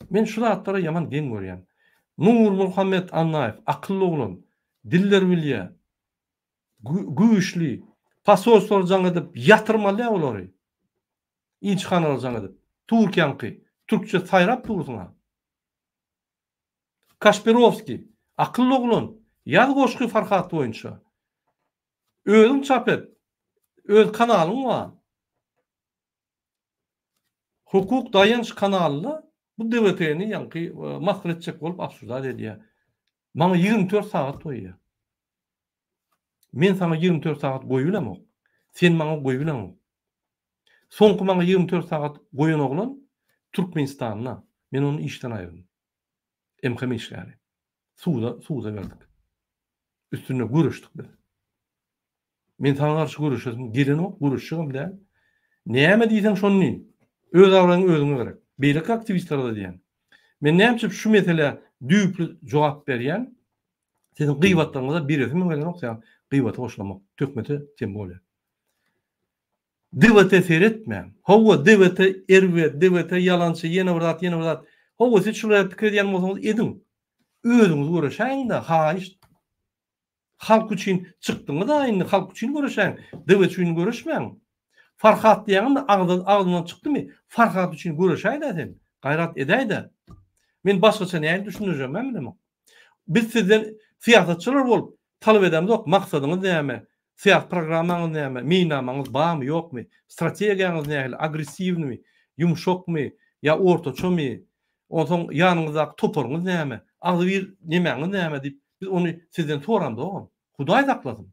Men şu zatlary ýaman geň görýän. Nurmuhammet Annaýew akylly oglan, diller bilýä, güýçli, posolstwlara jaň edip ýatyrmalyä olary. Ilçihanalara jaň edip. Türkiýäňki, türkçe saýrap dursuň-a. Kaşpirowskiý, akylly oglan, ýaz goşgy Farhat boýunça. Özüň çap et. Öz kanalyň bar. Hukuk daýanç kanalynda bu DWT-ni ýaňky masgara etjek bolup obsuzdat edýär. Maňa 24 sagat goýýar. Men saňa 24 sagat goýubilemok. Sen maňa goýubileňok. Soňky maňa 24 sagat goýan oglan Türkmenistanda. Men ony işden aýyrdym. MHM işgäri. Suda, suda berdik. Üstünde göreşdik biz. Men saňa garşy göreşesim gelenok, göreşjegem däl. Näme diýseň şony diý. Öz abraýyň özüňe gerek. Beýleki aktiwistlere-de diýýän. Men näme üçin şu meselä düýpli jogap berýän? Siziň gybatlaryňyza beresim gelenok, sebäbi gybata goşulamok, töhmete tem bolýar. DWT seretmäň. Hawa, DWT erbet, DWT ýalançy, ýene bir zat, ýene bir zat. Hawa, siz şulara pikir edýän bolsaňyz ediň. Özüňiz göreşäýiň-dä, haýyşt. Halk üçin çykdyňyz-a indi, halk üçin göreşäýiň. DWT üçin göreşmäň. Farhat diýýäňem-de agzy agzyňdan çykdymy? Farhat üçin göreşäý-dä sen. Gaýrat edäý-dä. Men başgaça nähili düşündirjegimem bilemok. Biz sizden syýasatçylar bolup talap edemzok, maksadyňyz näme, syýasy programmaňyz näme, meýilnamaňyz barmy, ýokmy, strategiýaňyz nähili, agressiwnymy, ýumşakmy ýa ortaçamy, onsoň ýanyňyzdaky toparyňyz näme, agzybir nemäňiz näme diýip, biz ony sizden soramzogam. Hudaý saklasyn.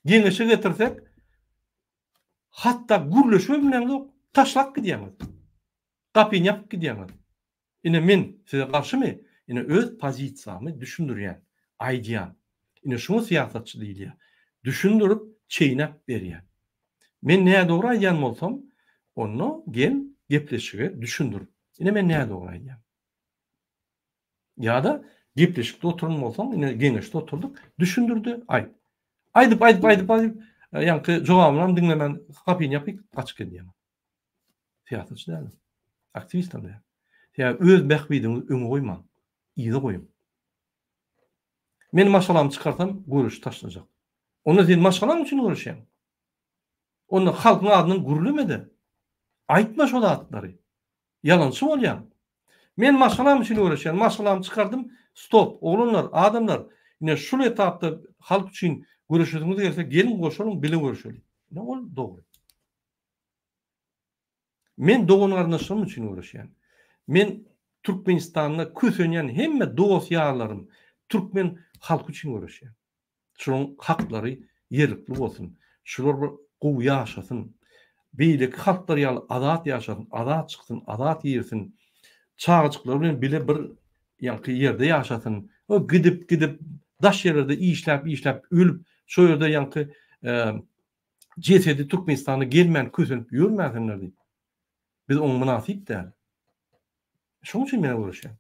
Geňeşe getirsek, hatda gürleşibem bileňzok, taşlap gidýäňiz. Gapyny ýapyp gidýäňiz. Ine men size garşymy? Ine öz pozisiýamy düşündirýän, aýdýan. Ine şuňa syýasatçy diýilýär. Düşündirip, çeýnäp berýän. Men nädogry aýdýan bolsam, onda gel gepleşige düşündir. Ine men nädogry aýdýan. Ýa-da gepleşikde oturan bolsaň, ine geňeşde oturdyk, düşündirdi, aýt. Aýdyp, aýdyp, aýdyp, aýdyp, ýaňky jogabynam diňlemän gapyny ýapyp gaçyp gidýär. Syýasatçy däl. Aktiwist hem däl. Sebäbi öz bähbidiňizi öňe goýmaň. Yza goýuň. Men maşgalamy çykarsam, göreşi taşlajak. Onda sen maşgalaň üçin göreşýäň. Onda halkyň adyndan gürleme-de. Aýtma şo zatlary. Ýalançy bolýaň. Men maşgalam üçin göreşýän. Maşgalamy çykardym. Stop. Oglanlar, adamlar, ine şul etapda halk üçin göreşesiňiz gelse, geliň goşulyň, bile göreşeliň. Ine ol dogry. Men dogan-garyndaşlarym üçin göreşýän. Men Türkmenistanda kösenýän hemme dost-ýarlarym, türkmen halky üçin göreşýän. Şolaryň haklary ýerlikli bolsun. Şular bir gowy ýaşasyn. Beýleki halklar ýaly azat ýaşasyn, azat çyksyn, azat girsin. Çagajyklary bilen bile bir ýaňky ýerde ýaşasyn. O gidip-gidip daş ýerlerde işläp-işläp ölüp, şo ýerde ýaňky jesedi Türkmenistana gelmän kösenip ýörmäsinler diýip. Biz oňa mynasyp däl. Şoň üçin men göreşýän.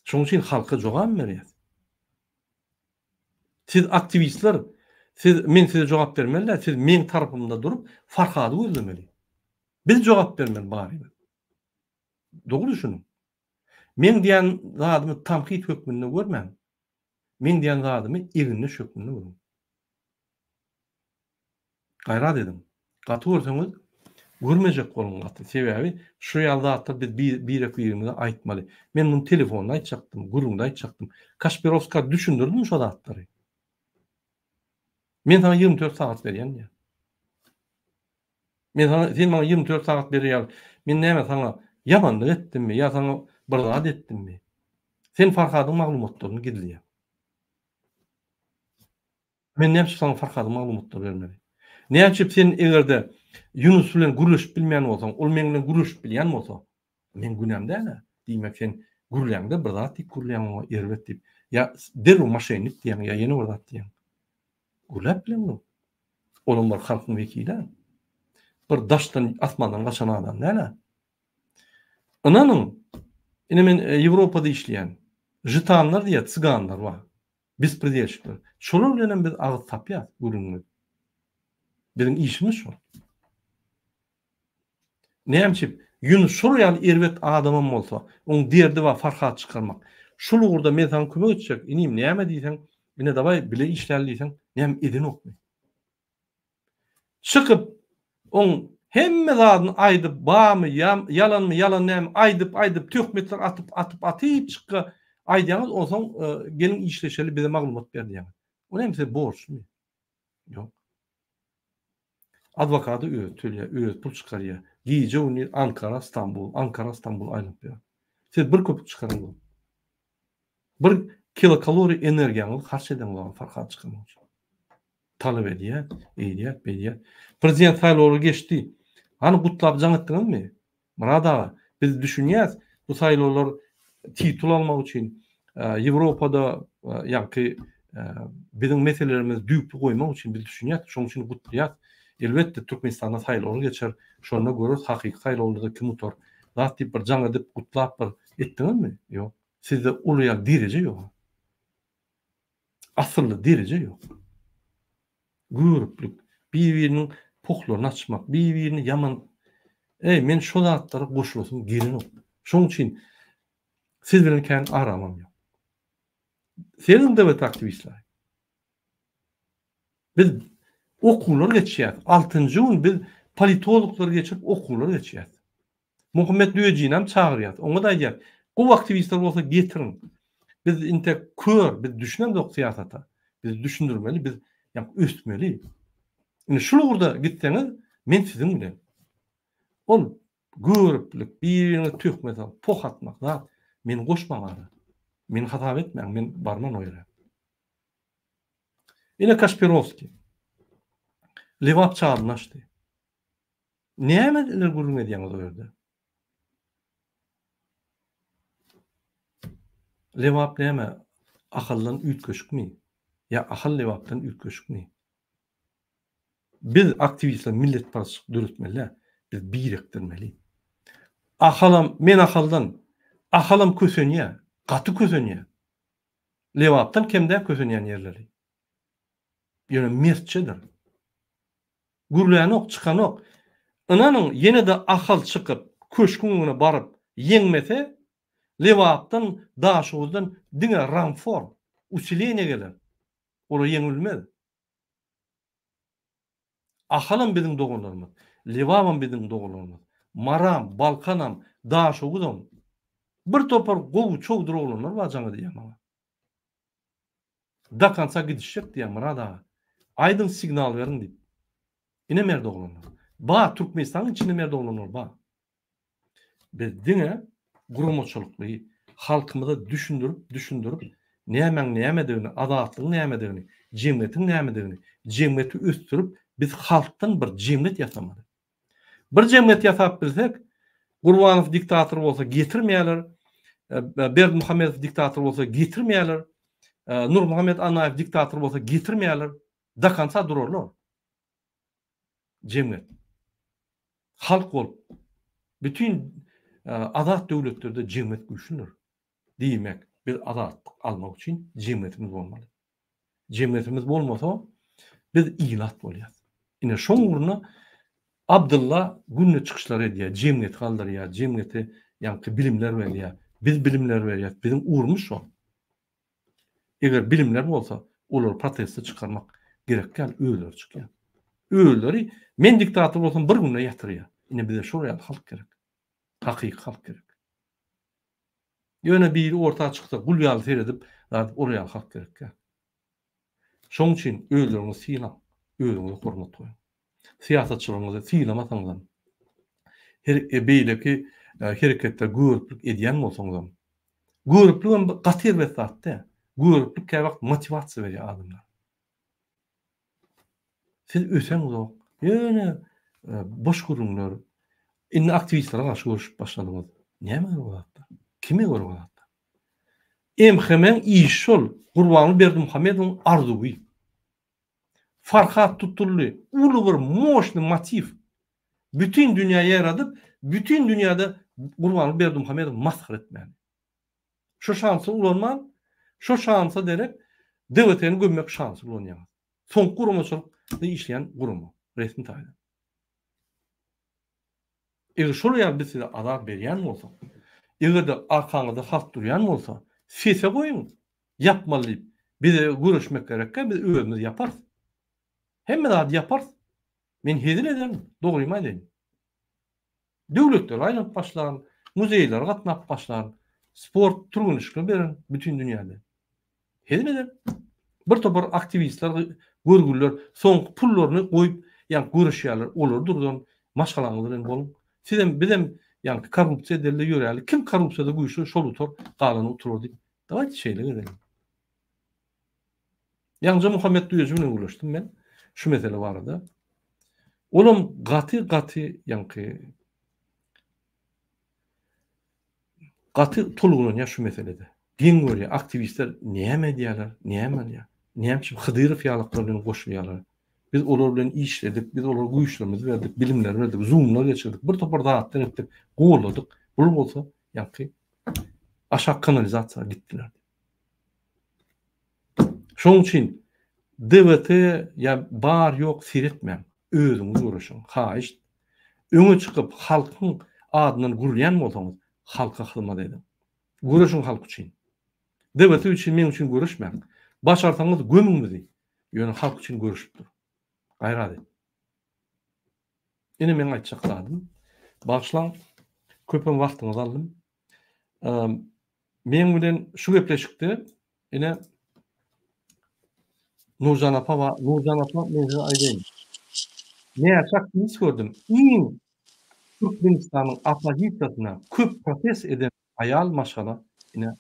Şoň üçin halka jogap berýäs. Siz aktiwistler, siz men size jogap bermeli däl, siz meň tarapymda durup Farhady gözlemeli. Biz jogap bermeli barybir. Dogry düşüniň. Meň diýen zadymy tankyt hökmünde görmäň. Meň diýen zadymy egindeş hökmünde görüň. Gaýrat ediň. Gaty görseňiz, görmejek boluň gaty. Sebäbi şu ýaly zatlar biz birek-birimize aýtmaly. Men muny telefonda aýtjakdym, gürrüňde aýtjakdym. Kaşpirowska düşündirdim şo zatlary. Men saňa 24 sagat berýän diýýär. Men saňa, sen maňa 24 sagat berýär. Men näme saňa ýamanlyk etdimmi ýa saňa bir zat etdimmi? Sen Farhadyň maglumatlaryny gizleýäň. Men näme üçin saňa Farhadyň maglumatlaryny bermeli? Näme üçin sen eger-de Ýunus bilen gürleşip bilmeýän bolsaň, ol meň bilen gürleşip bilýän bolsa, meň günäm däl-ä. Diýmek sen gürläňde bir zat diýip gürleýäň oňa erbet diýip. Ýa derrew moşennik diýýäň, ýa ýene bir zat diýýäň. Gürläp bileňok. Olam bir halkyň wekili-ä. Bir daşdan, asmandan gaçan adam däl-ä. Ynanyň, ine men Ýewropada işleýän. Žitanlar diýýär, cyganlar bar. Bespredelşikler. Şolar bilenem biz agyz tapýas gürrüňimiz. Biziň işimiz şol. Näme üçin? Ýunus şol ýaly erbet adamam bolsa, oň derdi bar Farhat çykarmak. Şol ugurda men saňa kömek etjek, inim näme diýseň, ine dawaý bile işläli diýseň, näme edenokmy? Çykyp, oň hemme zadyny aýdyp, barmy, ýalanmy, ýalan dälmi, aýdyp, aýdyp, töhmetler atyp, atyp, atyp çykga aýdýaňyz, onsoň geliň işleşeli, bize maglumat ber diýýäňiz. O näme size borçlumy? Ýok. Adwokady özi töleýär, özi pul çykarýar. Gije-gündiz Ankara, Stambul, Ankara, Stambul aýlanyp ýör. Siz bir köpük çykaryň. Bir kilokaloriý energiýaňyzy harç edeňiz Farhat çykarmak üçin. Talap edýär, eýdýär, beýdýär. Prezident saýlawlary geçdi. Hany gutlap jaň etdiňizmi? Myrat aga, biz düşünýäs, bu saýlawlar titul almak üçin, Ýewropada ýaňky biziň meselelerimizi düýpli goýmak üçin biz düşünýäs, şonuň üçin gutlaýas. Elbetde Türkmenistanda saýlawlar geçer, şonda göreris hakyky saýlawlarda kim utar. Zat diýip bir jaň edip gutlap bir etdiňizmi? Ýok. Sizde uly ýaly dereje ýok. Asylly dereje ýok. Göriplik, bir-biriniň pohlaryny açmak, bir-birini ýaman Eý, men şo zatlara goşulasym gelenok. Şonuň üçin siz bilen kän aramam ýok. Seniň döwlet aktiwistleri. Biz okuwlar geçýäs. Altynjy gün biz politologlar geçirip okuwlar geçýäs. Muhammet Düýejinam çagyrýas. Oňa-da aýdýas, gowy aktiwistler bolsa getiriň. Biz intek kör, biz düşünemzok syýasata. Biz düşündirmeli, biz ýa ösmeli. Indi şul ugurda gitseňiz, men siziň bilen. Ol göriplik, bir-biriňe töhmet alyp, poh atmak zat, meni goşmaň ara. Meni hasap etmäň, men barman o ýere. Ine Kaşpirowskiý. Lebap çadyryny açdy. Nämeler gürrüň edýäňiz o ýerde? Lebap näme Ahaldan üýtgeşikmi? Ýa Ahal Lebapdan üýtgeşikmi? Biz aktiwistler milletparazçylyk döretmeli däl. Biz birikdirmeli. Ahalam, men Ahaldan. Ahalam kösenýär. Gaty kösenýär. Lebapdan kem däl kösenýän ýerleri. Ýöne mertçedir. Gürlänok, çykanok. Ynanyň, ýene-de Ahal çykyp, köşgüň öňüne baryp, ýeňmese, Lebapdan, Daşoguzdan diňe ranfor, usileniýe geler. Olar ýeňilmez. Ahalam biziň doganlarymyz, Lebabam biziň doganlarymyz, Maram, Balkanam, Daşoguzam. Bir topar gowy çowdur oglanlar bar jaň edýär maňa. Do konca gidişjek diýýär Myrat aga. Aýdyň signal beriň diýip. Ine merd oglanlar. Bar Türkmenistanyň içinde merd oglanlar bar. Biz diňe guramaçylykly halkymyza düşündirip düşündirip nämäň nämedigini, azatlygyň nämedigini, jemgyýetiň nämedigini, jemgyýeti ösdürip biz halkdan bir jemgyýet ýasamaly. Bir jemgyýet ýasap bilsek, Gurbanow diktator bolsa getirmeýärler, Berdimuhamedow diktator bolsa getirmeýärler, Nurmuhammet Annaýew diktator bolsa getirmeýärler. Do konca durarlar. Jemgyýet. Halk bolup bütin azat döwletlerde jemgyýet güýçlüdir. Diýmek, biz azatlyk almak üçin jemgyýetimiz bolmaly. Jemgyýetimiz bolmasa, biz ilat bolýas. Ine şoň ugruna Abdylla günde çykyşlar edýär, jemgyýeti galdyrýar, jemgyýete ýaňky bilimler berýär. Biz bilimler berýäs, biziň ugrumyz şol. Eger bilimler bolsa, olary proteste çykarmak gerek däl, özleri çykýar. Özleri men diktator bolsam bir günde ýatyrýar. Ine bize şol ýaly halk gerek. Hakyky halk gerek. Ýöne biri orta çyksa gul ýaly seredip, zat ol ýaly halk gerek däl. Şoň üçin özleriňizi sylaň, özüňize hormat goýuň. Syýasatçylaryňyzy sylamasaňyzam, her beýleki hereketler göriplik edýän bolsaňyzam, göripligem bir gaty erbet zat däl. Göriplik käwagt motiwasiýa berýär adamlara. Siz öseňzok, ýöne boş gürrüňler. Indi aktiwistlere garşy görüşip başladyňyz. Näme gerek o zatlar? Kime gerek o zatlar? MHM-iň işi şol, Gurbanguly Berdimuhamedowyň arzuwy. Farhat tutuldy, uly bir moşny motiw. Bütin dünýä ýaýradyp, bütin dünýäde Gurbanguly Berdimuhamedowy masgara etmäni. Şo şansy ulanman, şo şansa derek DWT-ni gömmek şansy ulanýaňyz. Soňky guramaçylykda işleýän gurama, resmi taýdan. Eger şol ýaly biz size azar berýän bolsak, eger-de arkaňyzda halk durýan bolsa, sese goýuň, ýapmaly diýip, bize göreşmek gerekkä, biz özümiz ýaparys. Hemme zady ýaparys. Men hezil ederin, dogrymy aýdaýyn. Döwletlere aýlanyp başlaryn, muzeýlere gatnap başlaryn, sport türgenleşikler bererin bütin dünýäde. Hezil ederin. Bir topar aktiwistler, görgüliler soňky pullaryny goýup, ýaňky göreşýärler, olary durdan maşgalaňyz bilen boluň. Sizem, bizem ýaňky korrupsiýa edeli ýöräli. Kim korrupsiýada güýçli, şol utar, galany oturar diýip. Dawaýte şeýle gezeliň. Ýaňja Muhammet Düýeji bilen gürleşdim men şu mesele barada. Olam gaty gaty ýaňky gaty tolgunanýar şu meselede. Geň görýär, aktiwistler näme edýärler, näme alýar? Näme üçin Hydyrow ýalyklar bilen goşulýarlar? Biz olar bilen işledik, biz olara güýçlerimizi berdik, bilimleri berdik, zoomlar geçirdik, bir topar zatlar etdik, golladyk. Bular bolsa ýaňky aşak kanalizasiýa gitdiler. Şonuň üçin DWT ýa bar ýok seretmäň. Özüňiz göreşiň. Haýyşt. Öňe çykyp halkyň adyndan gürleýän bolsaňyz halka hyzmat ediň. Göreşiň halk üçin. DWT üçin meň üçin göreşmäň. Başarsaňyz gömüň bizi. Ýöne halk üçin göreşip dur. Gaýrat et. Ine meň aýtjak zadym. Bagyşlaň köpem wagtyňyzy aldym. Meň bilen şu gepleşikde ine Nurjan apa bar. Nurjan apa men size aýdaýyn. Näçe aktiwist gördüm. Iň Türkmenistanyň oppozisiýasyna köp protest eden aýal maşgala ine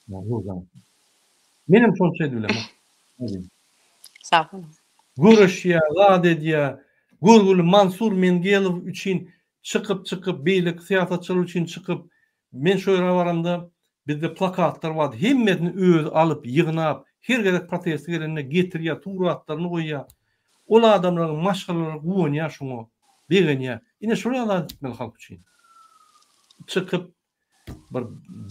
Nurjan apa. Menem şonça edibilemok. Sag boluň. Göreşýär, zat edýär. Görgüli Mansur Mengelow üçin çykyp çykyp beýleki syýasatçylar üçin çykyp men şo ýere baramda bizde plakatlar bardy hemmesini özi alyp ýygnap her gezek proteste gelende getirýär suratlaryny goýýar ol adamlaryň maşgalalary guwanýar şoňa begenýär ine şol ýaly zat etmeli halk üçin çykyp bir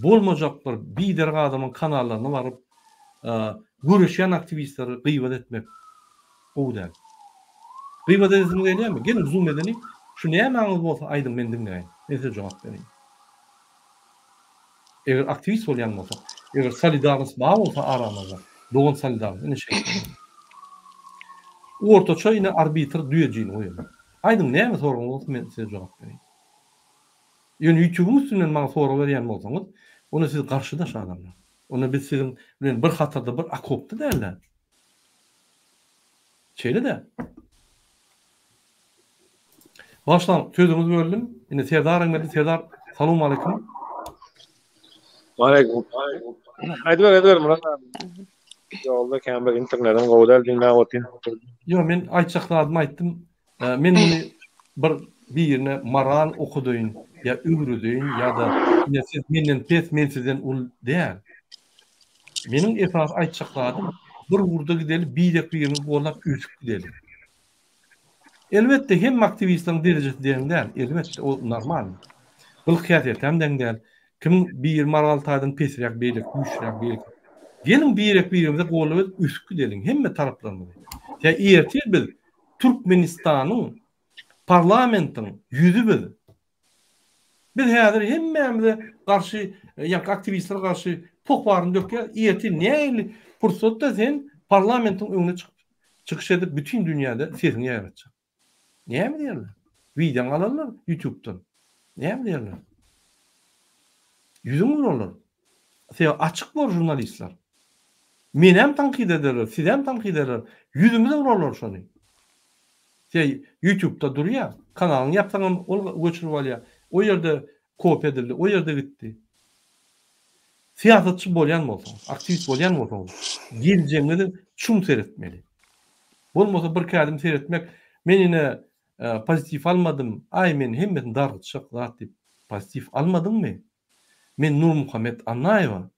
bolmajak bir biderek adamyň kanallaryna baryp göreşýän aktiwistleri gybat etmek gowy däl. Gybat edesiňiz gelýärmi? Geliň zoom edeliň. Şu nämäňiz bolsa aýdyň men diňläýin. Men size jogap bereýin. Eger aktiwist bolýan bolsak, eger solidarnost bar bolsa aramyzda, dogan solidarnost ine şeýle. Ortaça ine arbitr düýejini goýaly. Aýdyň näme soragyňyz bolsa men size jogap bereýin. Ýöne ýutubyň üstünden maňa sorag berýän bolsaňyz, onda siz garşydaş adamlar. Onda biz siziň bilen bir hatarda bir okopda däl-de. Şeýle-dä. Bagyşlaň, sözüňizi böldüm. Indi Serdaryň geldi. Serdar, salowmaleýkim. Waleýkim. Aýdyber, aýdyber Myrat abi. Ýolda kän bir internetiň gowy däl, diňläp otyryn. Ýok, men aýtjak zadymy aýtdym. Men muny bir birine moral okadaýyn ýa öwredeýin ýa-da ine siz menden pes, men sizden uly däl. Meniň esasy aýtjak zadym bir ugurda gideli, birek-birimizi gollap ösüp gideli. Elbetde hemme aktiwistleriň derejesi deň däl, elbetde o normal. Gylyk-häsiýetem deň däl. Kimiň biri moral taýdan pesräk, beýleki güýçliräk, beýleki. Geliň birek-birimize goldaw edip ösüp gideliň hemme taraplarymyzy. Tä ertir biz Türkmenistanyň parlamentiň ýüzi biz. Biz häzir hemmämize garşy, ýa aktiwistlere garşy poh baryny dökýär. Ertir nähili pursatda sen parlamentiň öňüne çykyp çykyş edip bütin dünýäde sesiňi ýaýratjak. Näme diýerler? Wideoňy alarlar ýutubdan. Näme diýerler? Ýüzüň urarlar. Sebäbi açyk bor žurnalistler. Menem tankyt ederler, sizem tankyt ederler. Ýüzümize urarlar şony. Sen YouTube'da durýar. Kanalyňy ýapsaňam ol göçürip alýar. O ýerde kopiýa edildi, o ýerde gitdi. Syýasatçy bolýan bolsaňyz, aktiwist bolýan bolsaňyz, geljegiňizi çuň seretmeli. Bolmasa bir kädim seretmek, men ine pozitiw almadym, aý men hemmesini dargytjak zat diýip, pozitiw almadyňmy? Men Nurmuhammet Annaýewa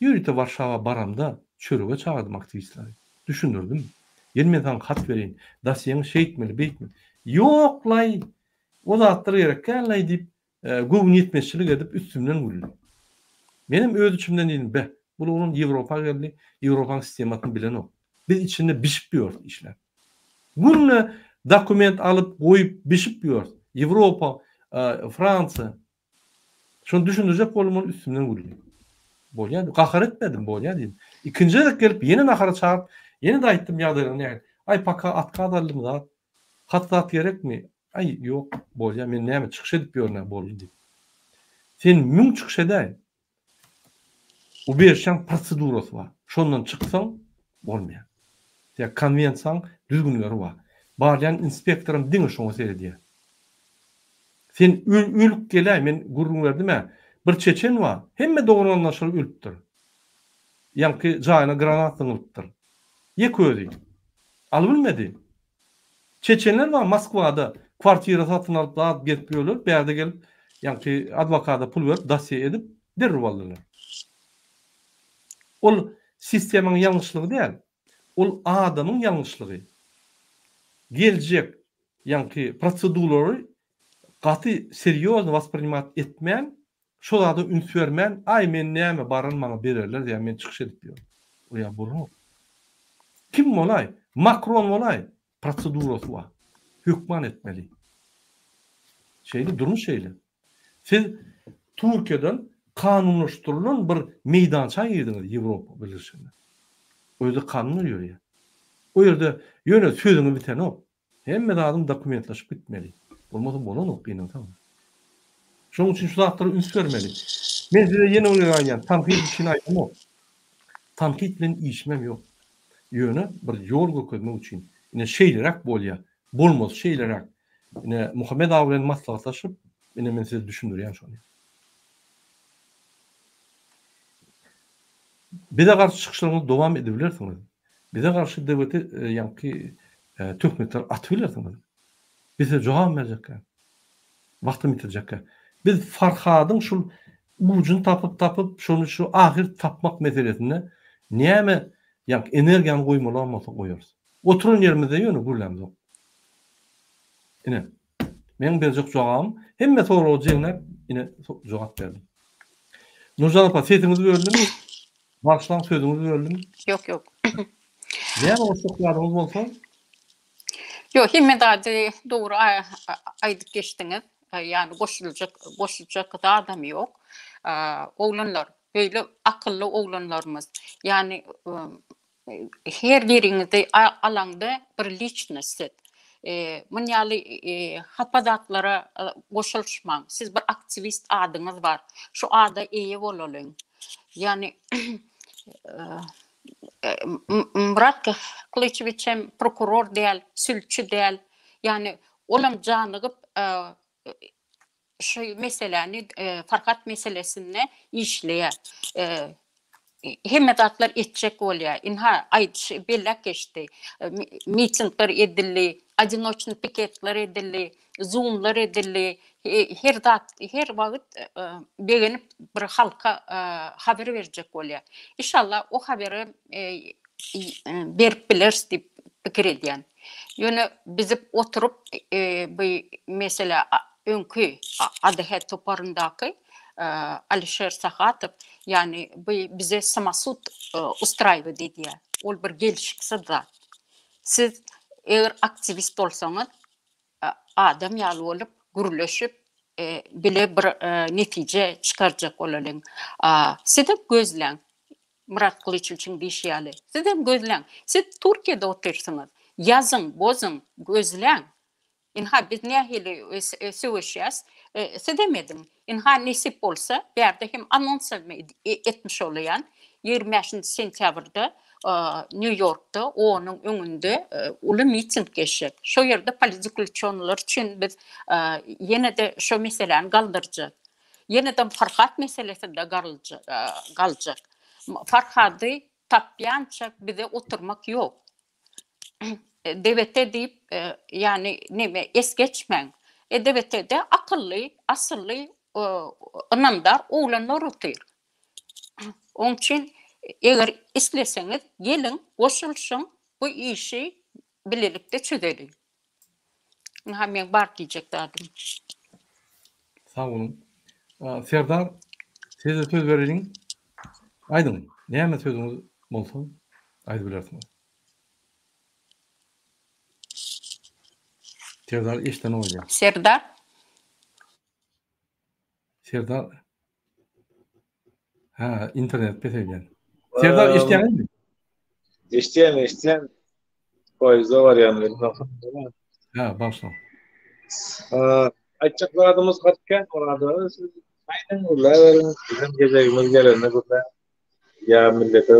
Ýörite Warşawa baramda çörege çagyrdym aktiwistleri. Düşündirdim. Gel men saňa hat bereýin. Dosýeňi şeýtmeli, beýtmeli. Ýok-laý, o zatlar gerek däl-laý diýip, göwniýetmezçilik edip üstümden güldi. Menem öz içimden diýdim, Beh, bul oglan Ýewropa geldi, Ýewropanyň sistemasyny bilenok. Biz içinde bişip ýörüs işläp. Günde dokument alyp, goýup, bişip ýörüs. Ýewropa, Fransiýa. Şony düşündirjek boldum ol üstümden güldi. Bolýa diýdim. Gahar etmedim, bolýa diýdim. Ikinji gezek gelip ýene nahara çagyryp, ýene-de aýtdym ýagdaýlaryň nähili. Aý paka otkaz aldym zat. Hat zat gerekmi? Aý ýok, bolýa men näme çykyş edip ýörün-ä boldy diýip. Sen müň çykyş edäý. Ubežişäň prosedurasy bar. Şondan çyksaň bolmaýar. Ýa konwensiýaň düzgünleri bar. Barýan inspektoram diňe şoňa seredýär. Sen ölüp geläý, men gürrüň berdim-ä. Bir çeçen bar, hemme dogan-garyndaşlary ölüpdir. Ýaňky jaýyna granat zyňylypdyr. Ýeke özi. Alybilmedi. Çeçenler bar Moskwada kwartira satyn alyp zat gezip ýörler, bärde gelip ýaňky adwokata pul berip dosýe edip derrew aldylar. Ol sistemaň ýalňyşlygy däl. Ol adamyň ýalňyşlygy. Geljek ýaňky proseduralary gaty serýozny wasprinimat etmän Şo zada üns bermän, aý men näme baran maňa bererler diýýär, men çykyş edip ýörün. O ýa bolanok. Kim bolaý, Makron bolaý, prosedurasy bar. Hökman etmeli. Şeýle, durmuş şeýle. Siz Türkiýeden kanunlaşdyrylan bir meýdança girdiňiz Ýewropa Birleşigine. O ýerde kanunlar ýörýär. O ýerde ýöne sözüňi bitenok. Hemme zadyň dokumentlaşyp gitmeli. Bolmasa bolanok gynansaňam. Şonuň üçin şu zatlara üns bermeli. Men size ýene bir gezek aýdýan, tankyt üçin aýdamok. Tankyt bilen işimem ýok. Ýöne bir ýol görkezmek üçin. Ine şeýleräk bolýar. Bolmasy şeýleräk. Ine Muhammet aga bilen maslahatlaşyp, ine men size düşündirýän şony. Bize garşy çykyşlaryňyzy dowam edibilersiňiz. Bize garşy DWT ýaňky töhmetler atybilersiňiz. Biz size jogap berjekkä. Wagtym ýitirjekkä. Biz Farhadyň şul ujuny tapyp tapyp şony şu ahyr tapmak meselesinde näme ýaňky energiýany goýmalam bolsa goýarys. Oturan ýerimizde ýöne gürlämzok. Ine. Meň berjek jogabym hemme soragy jemläp ine jogap berdim. Nurjan apa sesiňizi böldüm. Bagyşlaň sözüňizi böldüm. Ýok ýok. Näme goşjak zadyňyz bolsa? Ýok hemme zady dogry aýdyp geçdiňiz. Ýagny goşuljak goşuljak zadam ýok. Oglanlar beýle akylly oglanlarymyz. Ýagny Her biriňizi alaňda bir liçnost siz. Mun ýaly hapa zatlara goşulyşmaň. Siz bir aktiwist adyňyz bar. Şu ada eýe bolalyň. Ýagny Myrat Kylyçewiç hem prokuror däl, sülçi däl. Ýagny olam janygyp şu meseläni Farhat meselesinde işleýär. Hemme zatlar etjek bolýar. Ynha aýdyşy belläp geçdi. Mitingler edildi, odinoçnyý piketler edildi, zoomlar edildi. Her zat her wagt begenip bir halka haber berjek bolýar. Inşallah o haberi berip bileris diýip pikir edýän. Ýöne bizip oturyp bu mesele öňki ADH toparyndaky Alişer Sahatow ýagny bu bize samosud ustraýwat edýär. Ol bir gelşiksiz zat. Siz eger aktiwist bolsaňyz adam ýaly bolup gürleşip bile bir netije çykarjak bolalyň. Sizem gözläň. Myrat Gylyçowiçiň diýşi ýaly, sizem gözläň. Siz Türkiýede otyrsyňyz. Ýazyň, bozuň, gözläň. Ynha biz nähili söweşýäs, sizem ediň. Ynha nesip bolsa, bärde hem anons hem etmiş bolaýan, 25-nji sentýabrda Nýu-Ýorkda OON-yň öňünde uly miting geçjek. Şo ýerde politzaklýuçennylar üçin biz ýene-de şo meseläni galdyrjak. Ýene-de Farhat meselesinde galjak. Farhady tapýança bize oturmak ýok. DBT diýip, ýagny neme es geçmäň. E DBT-de akylly, asylly, ynamdar oglanlar otyr. Oň üçin eger isleseňiz geliň, goşulyşyň, bu işi bilelikde çözeliň. Ynha meň bar diýjek zadym. Sag boluň. Serdar, size söz bereliň. Aýdyň, näme sözüňiz bolsa aýdyp bilersiňiz. Serdar eşdenok öýdýän. Serdar. Serdar. Ha, internet pes edýän. Serdar eşitýäňizmi? Eşitýän, eşitýän. Poýezde barýan. Ha, bagyşlaň. Aýtjak zadymyz gaty kän Murad aga. Siz aýdyň gürläberiň. Biziň gezegimiz gelende gürläň. Ýa millete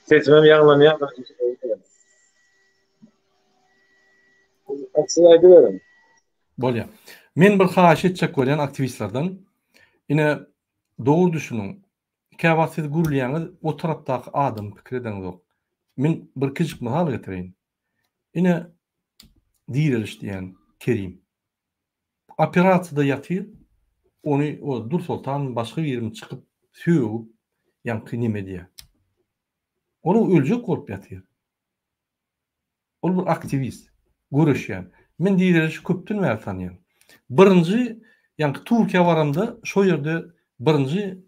Sesim hem ýaňlanýar. Siz aýdyberiň. Bolýar. Men bir haýyş etjek bolýan aktiwistlerden. Ine, dogry düşüniň. Käwagt siz gürleýäňiz, o tarapdaky adamy pikir edeňizok. Men bir kiçijik mysal getireýin. Ine, Direliş diýen Kerim. Operasiýada ýatyr, ony o Dursoltanmy başga birimi çykyp sögüp, ýaňky neme edýär. Ol öljek bolup ýatyr. Ol bir aktiwist, göreşýän. Men Direlişi köpden bäri tanýan. Birinji, ýaňky Türkiýä baramda şo ýerde birinji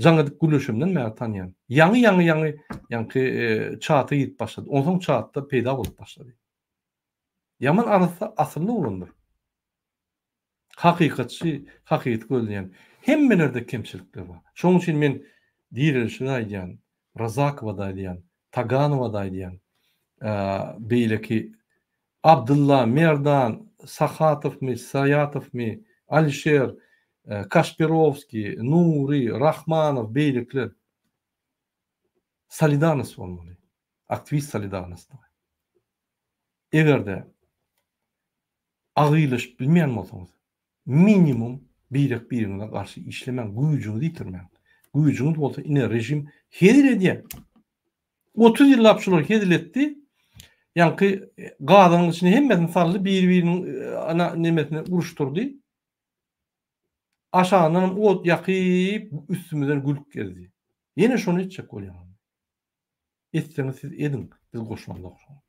jaň edip gürleşemden bäri tanýan. Ýaňy ýaňy ýaňy ýaňky çata girip başlady. Onsoň çatda peýda bolup başlady. Ýaman arassa asylly oglandyr. Hakykatçy, hakykaty gözleýän. Hemmelerde kemçilikler bar. Şonuň üçin men Direlişe-de aýdýan, Razakowa-da aýdýan, Taganowa-da aýdýan, beýleki Abdylla, Merdan, Sahatowmy, Saýatowmy, Alişer, Kaşperowskiý, Nury, Rahmanow, beýlekiler. Solidarnost bolmaly. Aktiwist solidarnostlygy. Eger-de Agyrylaşyp bilmeýän bolsaňyz, minimum birek-biriňize garşy işlemäň, güýjüňizi ýitirmäň. Güýjüňiz bolsa ine režim hezil edýär. 30 ýyllap şular hezil etdi. Ýaňky gazanyň içine hemmesini saldy, biri-biriniň ana nemesini uruşdyrdy. Aşagyndanam ot ýakyp, üstümizden gülüp gezdi. Ýene şony etjek bolýar. Etseňiz siz ediň, biz goşulamzok şoňa.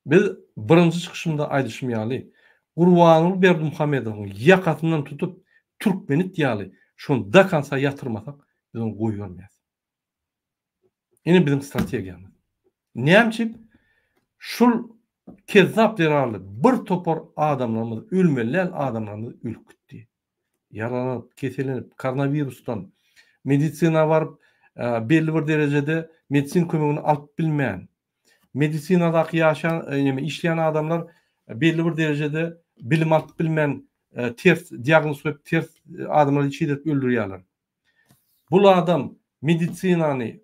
Biz birinji çykyşymda aýdyşym ýaly, Gurbanguly Berdimuhamedowyň ýakasyndan tutup, türkmenit ýaly şony do konca ýatyrmasak, biz ony goýbermeýäs. Ine biziň strategiýamyz. Näme üçin? Şul kezzap zerarly bir topar adamlarymyz, ölmeli däl adamlarymyz ölüp gitdi. Ýaralanyp, keselenip, koronawirusdan medisina baryp, belli bir derejede medisin kömegini alyp bilmän, medisinadaky ýaşaýan, ýa işleýän adamlar belli bir derejede bilim alyp bilmän, ters diagnoz goýup, ters adamlary çiğdip öldürýärler. Bul adam medisinany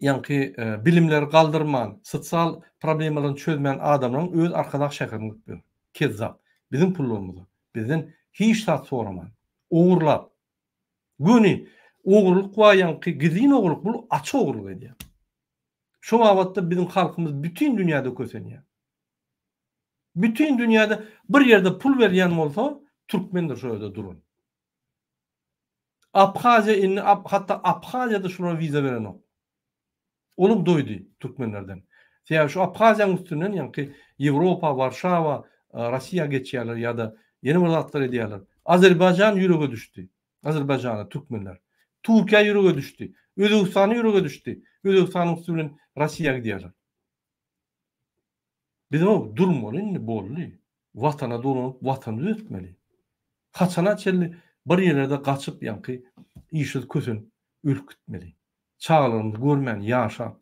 ýaňky bilimleri galdyrman, sosial problemalaryny çözmän adamlaryň öz Arkadag şäherini gurup ýör. Kezzap. Biziň pullarymyza. Bizden hiç zat soraman. Ogurlap. Göni ogurlyk bar ýaňky gizlin ogurlyk bul açyk ogurlyk edýär. Şo babatda biziň halkymyz bütin dünýäde kösenýär. Bütin dünýäde bir ýerde pul berýän bolsa türkmendir şo ýerde duran. Abhaziýa indi hatda Abhaziýada şulara wiza berenok. Olam doýdy türkmenlerden. Sebäbi şu Abhaziýanyň üstünden ýaňky Ýewropa, Warşawa, Rossiýa geçýärler ýa-da ýene bir zatlar edýärler. Azerbaýjan ýürege düşdi. Azerbaýjana türkmenler. Türkiýä ýürege düşdi. Özbegistana ýürege düşdi. Özbegistanyň üsti bilen Rossiýa gidýärler. Biz durmaly indi boldy. Watana dolanyp watany düzetmeli. Haçana çenli bir ýerlerde gaçyp ýaňky işsiz kösenip ölüp gitmeli. Çagalarymyzy görmän ýaşap.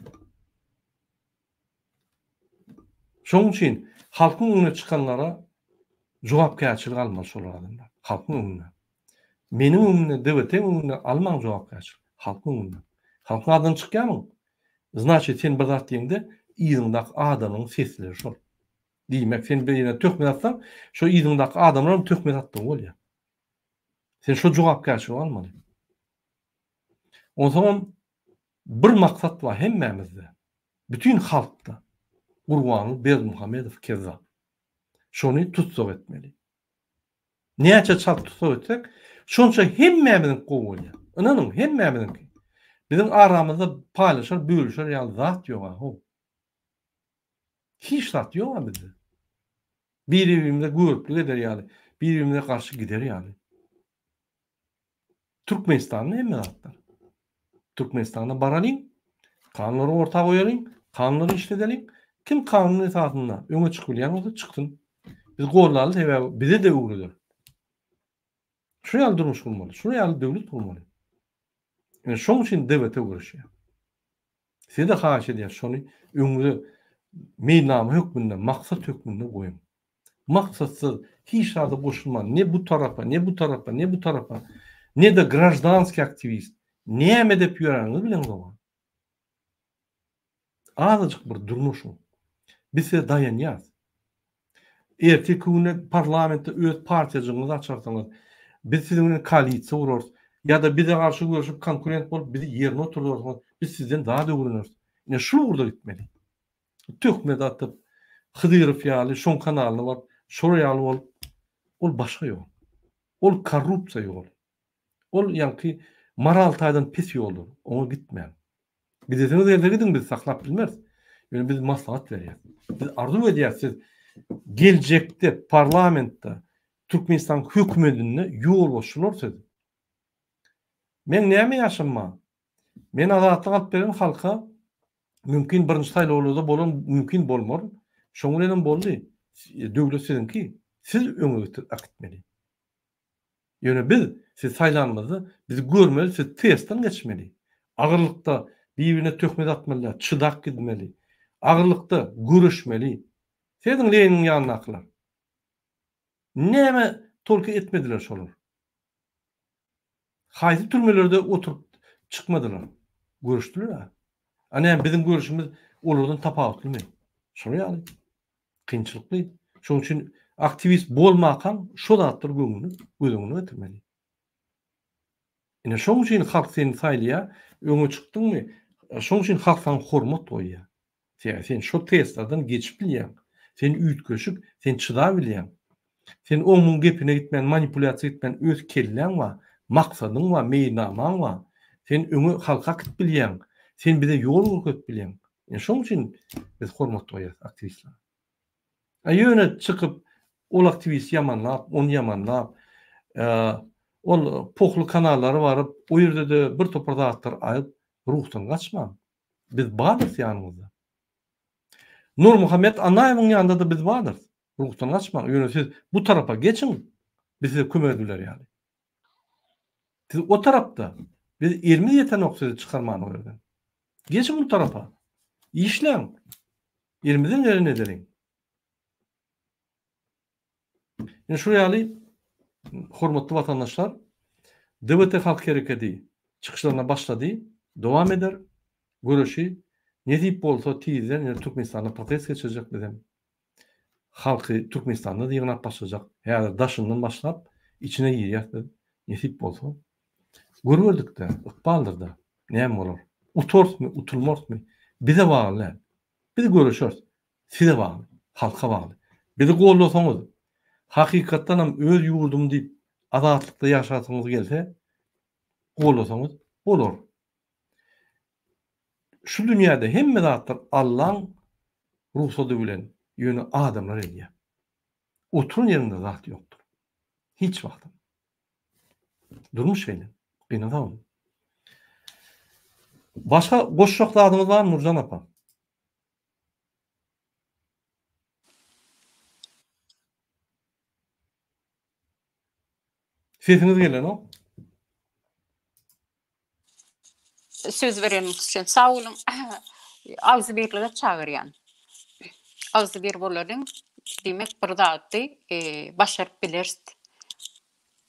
Şonuň üçin halkyň öňüne çykanlara jogapkärçilik almaly şol adamlar. Halkyň öňünde. Meniň öňümde, DWT-iň öňünde almaň jogapkärçilik. Halkyň öňünde. Halkyň adyndan çykýarmyň? Znaçit sen bir zat diýeňde yzyňdaky adamyň sesleri şol. Diýmek sen birine töhmet atsaň, şo yzyňdaky adamlaram töhmet atdygy bolýar. Sen şo jogapkärçiligi almaly. Onsoňam bir maksat bar hemmämizde. Bütin halkda. Gurbanguly Berdimuhamedow kezzap. Şony tussag etmeli. Näçe çalt tussag etsek, şonça hemmämiziňki gowy bolýar. Ynanyň, hemmämiziňki. Biziň aramyzda paýlaşar, bölüşer ýaly zat ýog-a, how. Hiç zat ýog-a bizde. Biri-birimize göriplik eder ýaly, biri-birimize garşy gider ýaly. Türkmenistanda hemme zatlar. Türkmenistana baralyň, kanunlary orta goýalyň, kanunlary işledeliň. Kim kanun esasynda öňe çykyp bilýän bolsa çyksyn. Biz gollaly sebäbi bize de öwreder. Şu ýaly durmuş gurmaly, şu ýaly döwlet gurmaly. Ine şoň üçin DWT göreşýär. Size-de haýyş edýän şony öňüňize meýilnama hökmünde, maksat hökmünde goýuň. Maksatsyz, hiç zada goşulman, ne bu tarapa, ne bu tarapa, ne bu tarapa, ne-de graždanskiý aktiwist, näme edip ýöreniňizi bileňzok. Azajyk bir durmuşyň. Biz size daýanýas. Ertirki günde parlamentde öz partiýajygyňyzy açarsyňyz. Biz siziň bilen koalisiýa gurarys. Ýa-da bize garşy göreşip konkurent bolup bizi ýerine oturdarsyňyz. Biz sizden zat öwreneris. Ine şul ugurda gitmeli. Töhmet atyp, Hydyrow ýaly şoň kanalyna baryp, şolar ýaly bolup, ol başga ýol. Ol korrupsiýa ýoly. Ol ýaňky moral taýdan pes ýoldur. Oňa gitmäň. Gidesiňiz gelse gidiň biz saklap bilmeris. Ýöne biz maslahat berýäs. Biz arzuw edýäs siz geljekde parlamentde Türkmenistanyň hökümetinde ýolbaşçylar siz. Meň näme ýaşym bar? Men azatlyk alyp beren halka mümkin birinji saýlawlarda bolan mümkin bolmar. Şoň bilenem boldy. Döwlet siziňki. Siz öňe äkitmeli. Ýöne biz sizi saýlanymyzda bizi görmeli, siz testden geçmeli. Agyrlykda bir-birine töhmet atmaly däl, çydap gidmeli. Agyrlykda göreşmeli. Serediň Leniniň ýanyndakylar. Näme tolky etmediler şolar. Haýsy türmelerde oturyp çykmadylar. Göreşdiler-ä. A näme biziň göreşimiz olardan tapawutlymy? Şolar ýaly. Kynçylykly. Şonuň üçin aktiwist bolmakaň şo zatlary göwnüne göz öňüne getirmeli. Ine şoň üçin halk seni saýlaýar, öňe çykdyňmy, şoň üçin halk saňa hormat goýýar. Sebäbi sen şo testlerden geçip bilýäň. Sen üýtgeşik, sen çydap bilýäň. Sen oň-muň gepine gitmän, manipulýasiýa etmän öz kelläň bar, maksadyň bar, meýilnamaň bar. Sen öňe halka akyp bilýäň. Sen bize ýol görkezip bilýäň. Ine şoň üçin biz hormat goýýas aktiwistlere. A ýöne çykyp ol aktiwisti ýamanlap, ony ýamanlap, ol pohly kanallara baryp, o ýerde-de bir topar zatlar aýyp, ruhdan gaçmaň. Biz bardyrys ýanyňyzda. Nurmuhammet Annaýewiň ýanynda-da biz bardyrys. Ruhdan gaçmaň. Ýöne siz bu tarapa geçiň, biz size kömek edibiler ýaly. Siz o tarapda, biz elimiz ýetenok sizi çykarman o ýerden. Geçiň bu tarapa. Işläň. Elimizden geleni edeliň. Ine şu ýaly hormatly watandaşlar, DWT Halk Hereketi çykyşlaryna başlady, dowam eder göreşi. Nesip bolsa tizden ýene Türkmenistanda protest geçirjek bizem. Halky Türkmenistanda-da ýygnap başlajak. Häzir daşyndan başlap içine girýäs biz. Nesip bolsa. Görüberdik-dä, ykbaldyr-da. Näme bolar? Utarysmy, utulmarysmy? Bize bagly däl. Biz göreşeris. Size bagly, halka bagly. Bizi gollasaňyz, hakykatdanam öz ýurdum diýip azatlykda ýaşasyňyz gelse, gollasaňyz bolar. Şu dünýäde hemme zatlar Allaň rugsady bilen ýöne adamlar edýär. Oturan ýeriňde zat ýokdur. Hiç wagtam. Durmuş şeýle. Gynansagam. Başga goşjak zadyňyz barmy Nurjan apa? Sesiňiz gelenok. Söz bereniňiz üçin sag boluň. Agzybirlige çagyrýan. Agzybir bolalyň, diýmek bir zady başaryp bileris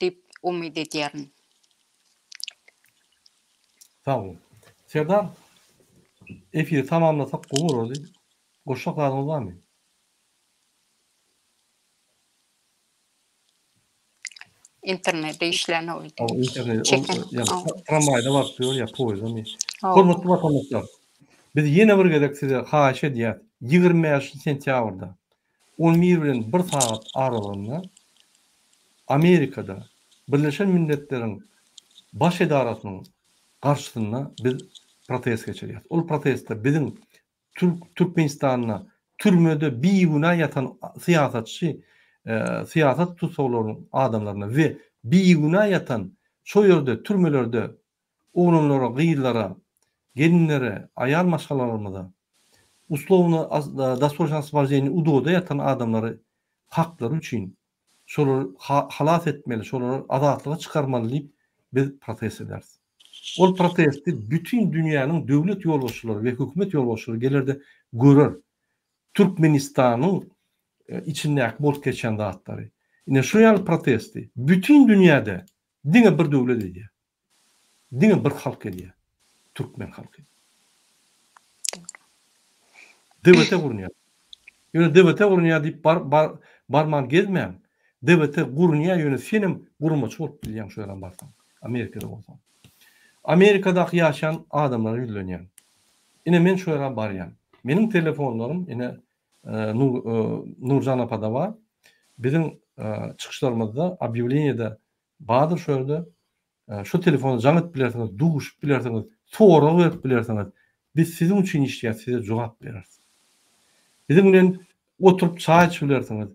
diýip umyt edýärin. Sag boluň. Serdar, efiri tamamlasak gowy bolardy. Goşjak zadyňyz barmy? Interneti işlänok öýdýän. Internet, tramwaýda baryp ýör ýa poýezdami. Hormatly watandaşlar, biz ýene bir gezek size haýyş edýäs, 25 sentýabrda 11 bilen 1 sagat aralygynda Amerikada Birleşen Milletleriň Baş edarasynyň garşysynda biz protest geçirýäs. Ol protestde biziň Türkmenistanda türmede bigünä ýatan syýasatçy, syýasat tussaglarynyň adamlaryna we bigünä ýatan şo ýerde türmelerde oglanlara, gyzlara, gelinlere, aýal maşgalalarymyza uslowno dosroçno oswoboždeniýe UDO-da ýatan adamlary haklary üçin şolary halas etmeli, şolary azatlyga çykarmaly diýip biz protest ederis. Ol protesti bütin dünýäniň döwlet ýolbaşçylary we hökümet ýolbaşçylary geler-de görer. Türkmenistanyň içindäki bolup geçýän zatlary. Ine şu ýaly protesti bütin dünýäde diňe bir döwlet edýär. Diňe bir halk edýär. Türkmen halky. DWT gurunýar. Ýöne DWT gurunýar diýip bar, bar, barman gezmäň. DWT gurunýar ýöne senem gurmaçy bolup bilýäň şu ýere barsaň. Amerikada bolsaň. Amerikadaky ýaşaýan adamlara ýüzlenýän. Ine men şu ýere barýan. Meniň telefonlarym ine Nur, Nurjan apada bar. Biziň çykyşlarymyzda obýawleniýede Bardyr şu ýerde. Şu telefona jaň edip bilersiňiz, duşup bilersiňiz, sorag berip bilersiňiz. Biz siziň üçin işleýäs, size jogap bereris. Biziň bilen oturyp çaý içip bilersiňiz.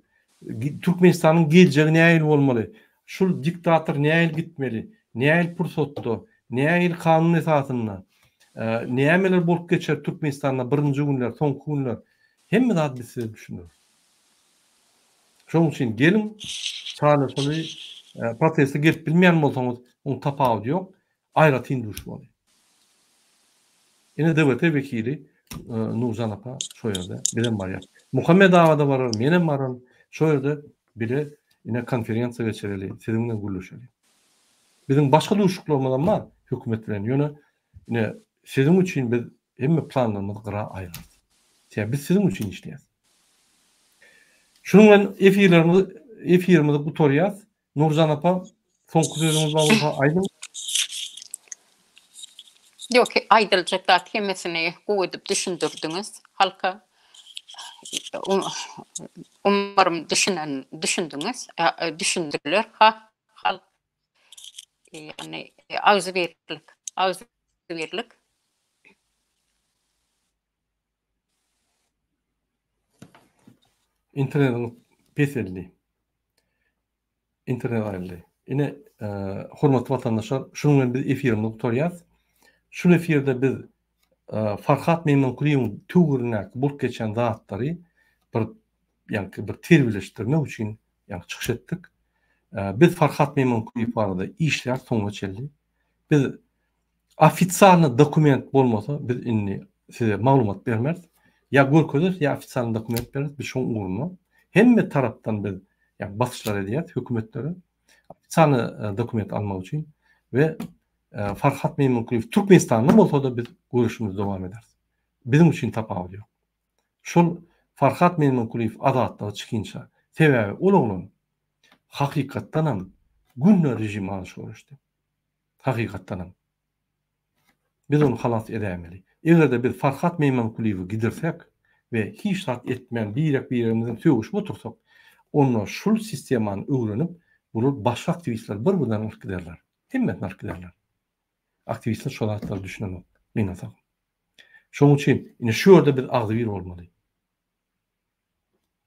Türkmenistanyň geljegi nähili bolmaly? Şul diktator nähili gitmeli? Nähili pursatda? Nähili kanun esasynda? Nämeler bolup geçer Türkmenistanda birinji günler, soňky günler? Hemme zady biz size düşündireris. Şonuň üçin geliň, çaýlaşaly, proteste gelip bilmeýän bolsaňyz, oň tapawudy ýok, aýratyn duşmaly. Ine DWT wekili Nurjan apa şo ýerde, bizem barýas. Muhammet aga-da barar, menem bararyn. Şo ýerde bile ine konferensiýa geçireli, siziň bilen gürleşeli. Biziň başga duşuşyklarymyzam bar hökümet bilen, ýöne ine siziň üçin biz hemme planlarymyzy gyra aýyrarys. Sebäbi biz siziň üçin işleýäs. Şunuň bilen efirlerimizi efirimizi gutarýas. Nurjan apa, soňky sözüňiz bar bolsa aýdyň. Ýok, aýdyljak zat hemmesini gowy edip düşündirdiňiz halka. Umarym düşünen düşündiňiz, düşündiler halk. Ýagny agzybirlik, agzybirlik. Internetiň peseldi. Internet aýryldy. Ine, hormatly watandaşlar, şunuň bilen biz efirimizi gutarýarys. Şu efirde biz Farhat Meýmankulyýewiň töwründäki bolup geçen zatlary bir ýaňky bir terbiýeleşdirmek üçin ýaňky çykyş etdik. Biz Farhat Meýmankulyýew barada işläris soňuna çenli. Biz Ofitsialny dokument bolmasa biz indi size maglumat bermeris. Ýa görkezeris ýa ofitsialny dokument bereris biz şoň ugrunda. Hemme tarapdan biz ýa basyşlar edýäris hökümetlere ofitsialny dokument almak üçin we Farhat Meýmunkulyýew Türkmenistanda bolsada biz göreşimizi dowam ederis. Biziň üçin tapawudy ýok. Şol Farhat Meýmunkulyýew azatlyga çykynça. Sebäbi ol oglan hakykatdanam günde režime garşy göreşdi. Hakykatdanam. Biz ony halas edäýmeli. Eger-de biz Farhat Meýmankulyýewi gidirsek we hiç zat etmän birek-biregimizden sögüşip otursak, onda şul sistemany öwrenip, bular başga aktiwistler bir-birden alyp giderler. Hemmesini alyp giderler. Aktiwistler şo zatlara düşünenok, gynansagam. Şonuň üçin ine şu ýerde biz agzybir bolmaly.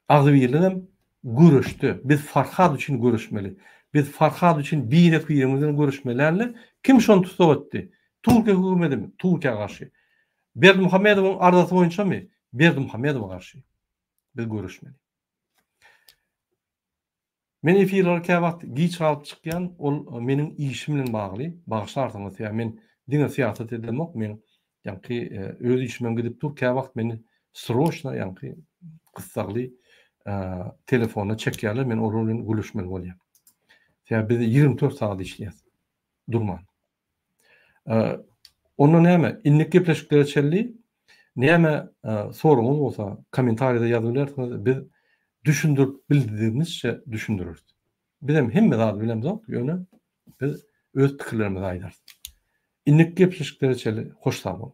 Agzybirligem göreşde. Biz Farhad üçin göreşmeli. Biz Farhad üçin birek-birimiz bilen göreşmeli dälde. Kim şony tussag etdi? Türkiýe hökümedimi? Türkiýä garşy. Berdimuhamedowyň arzasy boýunçamy? Berdimuhamedowa garşy. Biz göreşmeli. Men efirlere käwagt giç galyp çykýan, ol meniň işim bilen bagly, bagyşlarsyňyz, sebäbi men diňe syýasat edemok, men ýaňky öz işimem gidip dur, käwagt meni sroçno ýaňky Gyssagly telefona çekýärler, men olar bilen gürleşmeli bolýan. Sebäbi biz 24 sagat işleýäs. Durman. Onda näme, indiki gepleşiklere çenli näme soragyňyz bolsa kommentariýada ýazyp bilersiňiz, biz düşündirip bildigimizçe düşündireris. Bizem hemme zady bilemzok, ýöne biz öz pikirlerimizi aýdarys. Indiki gepleşiklere çenli hoş sag boluň.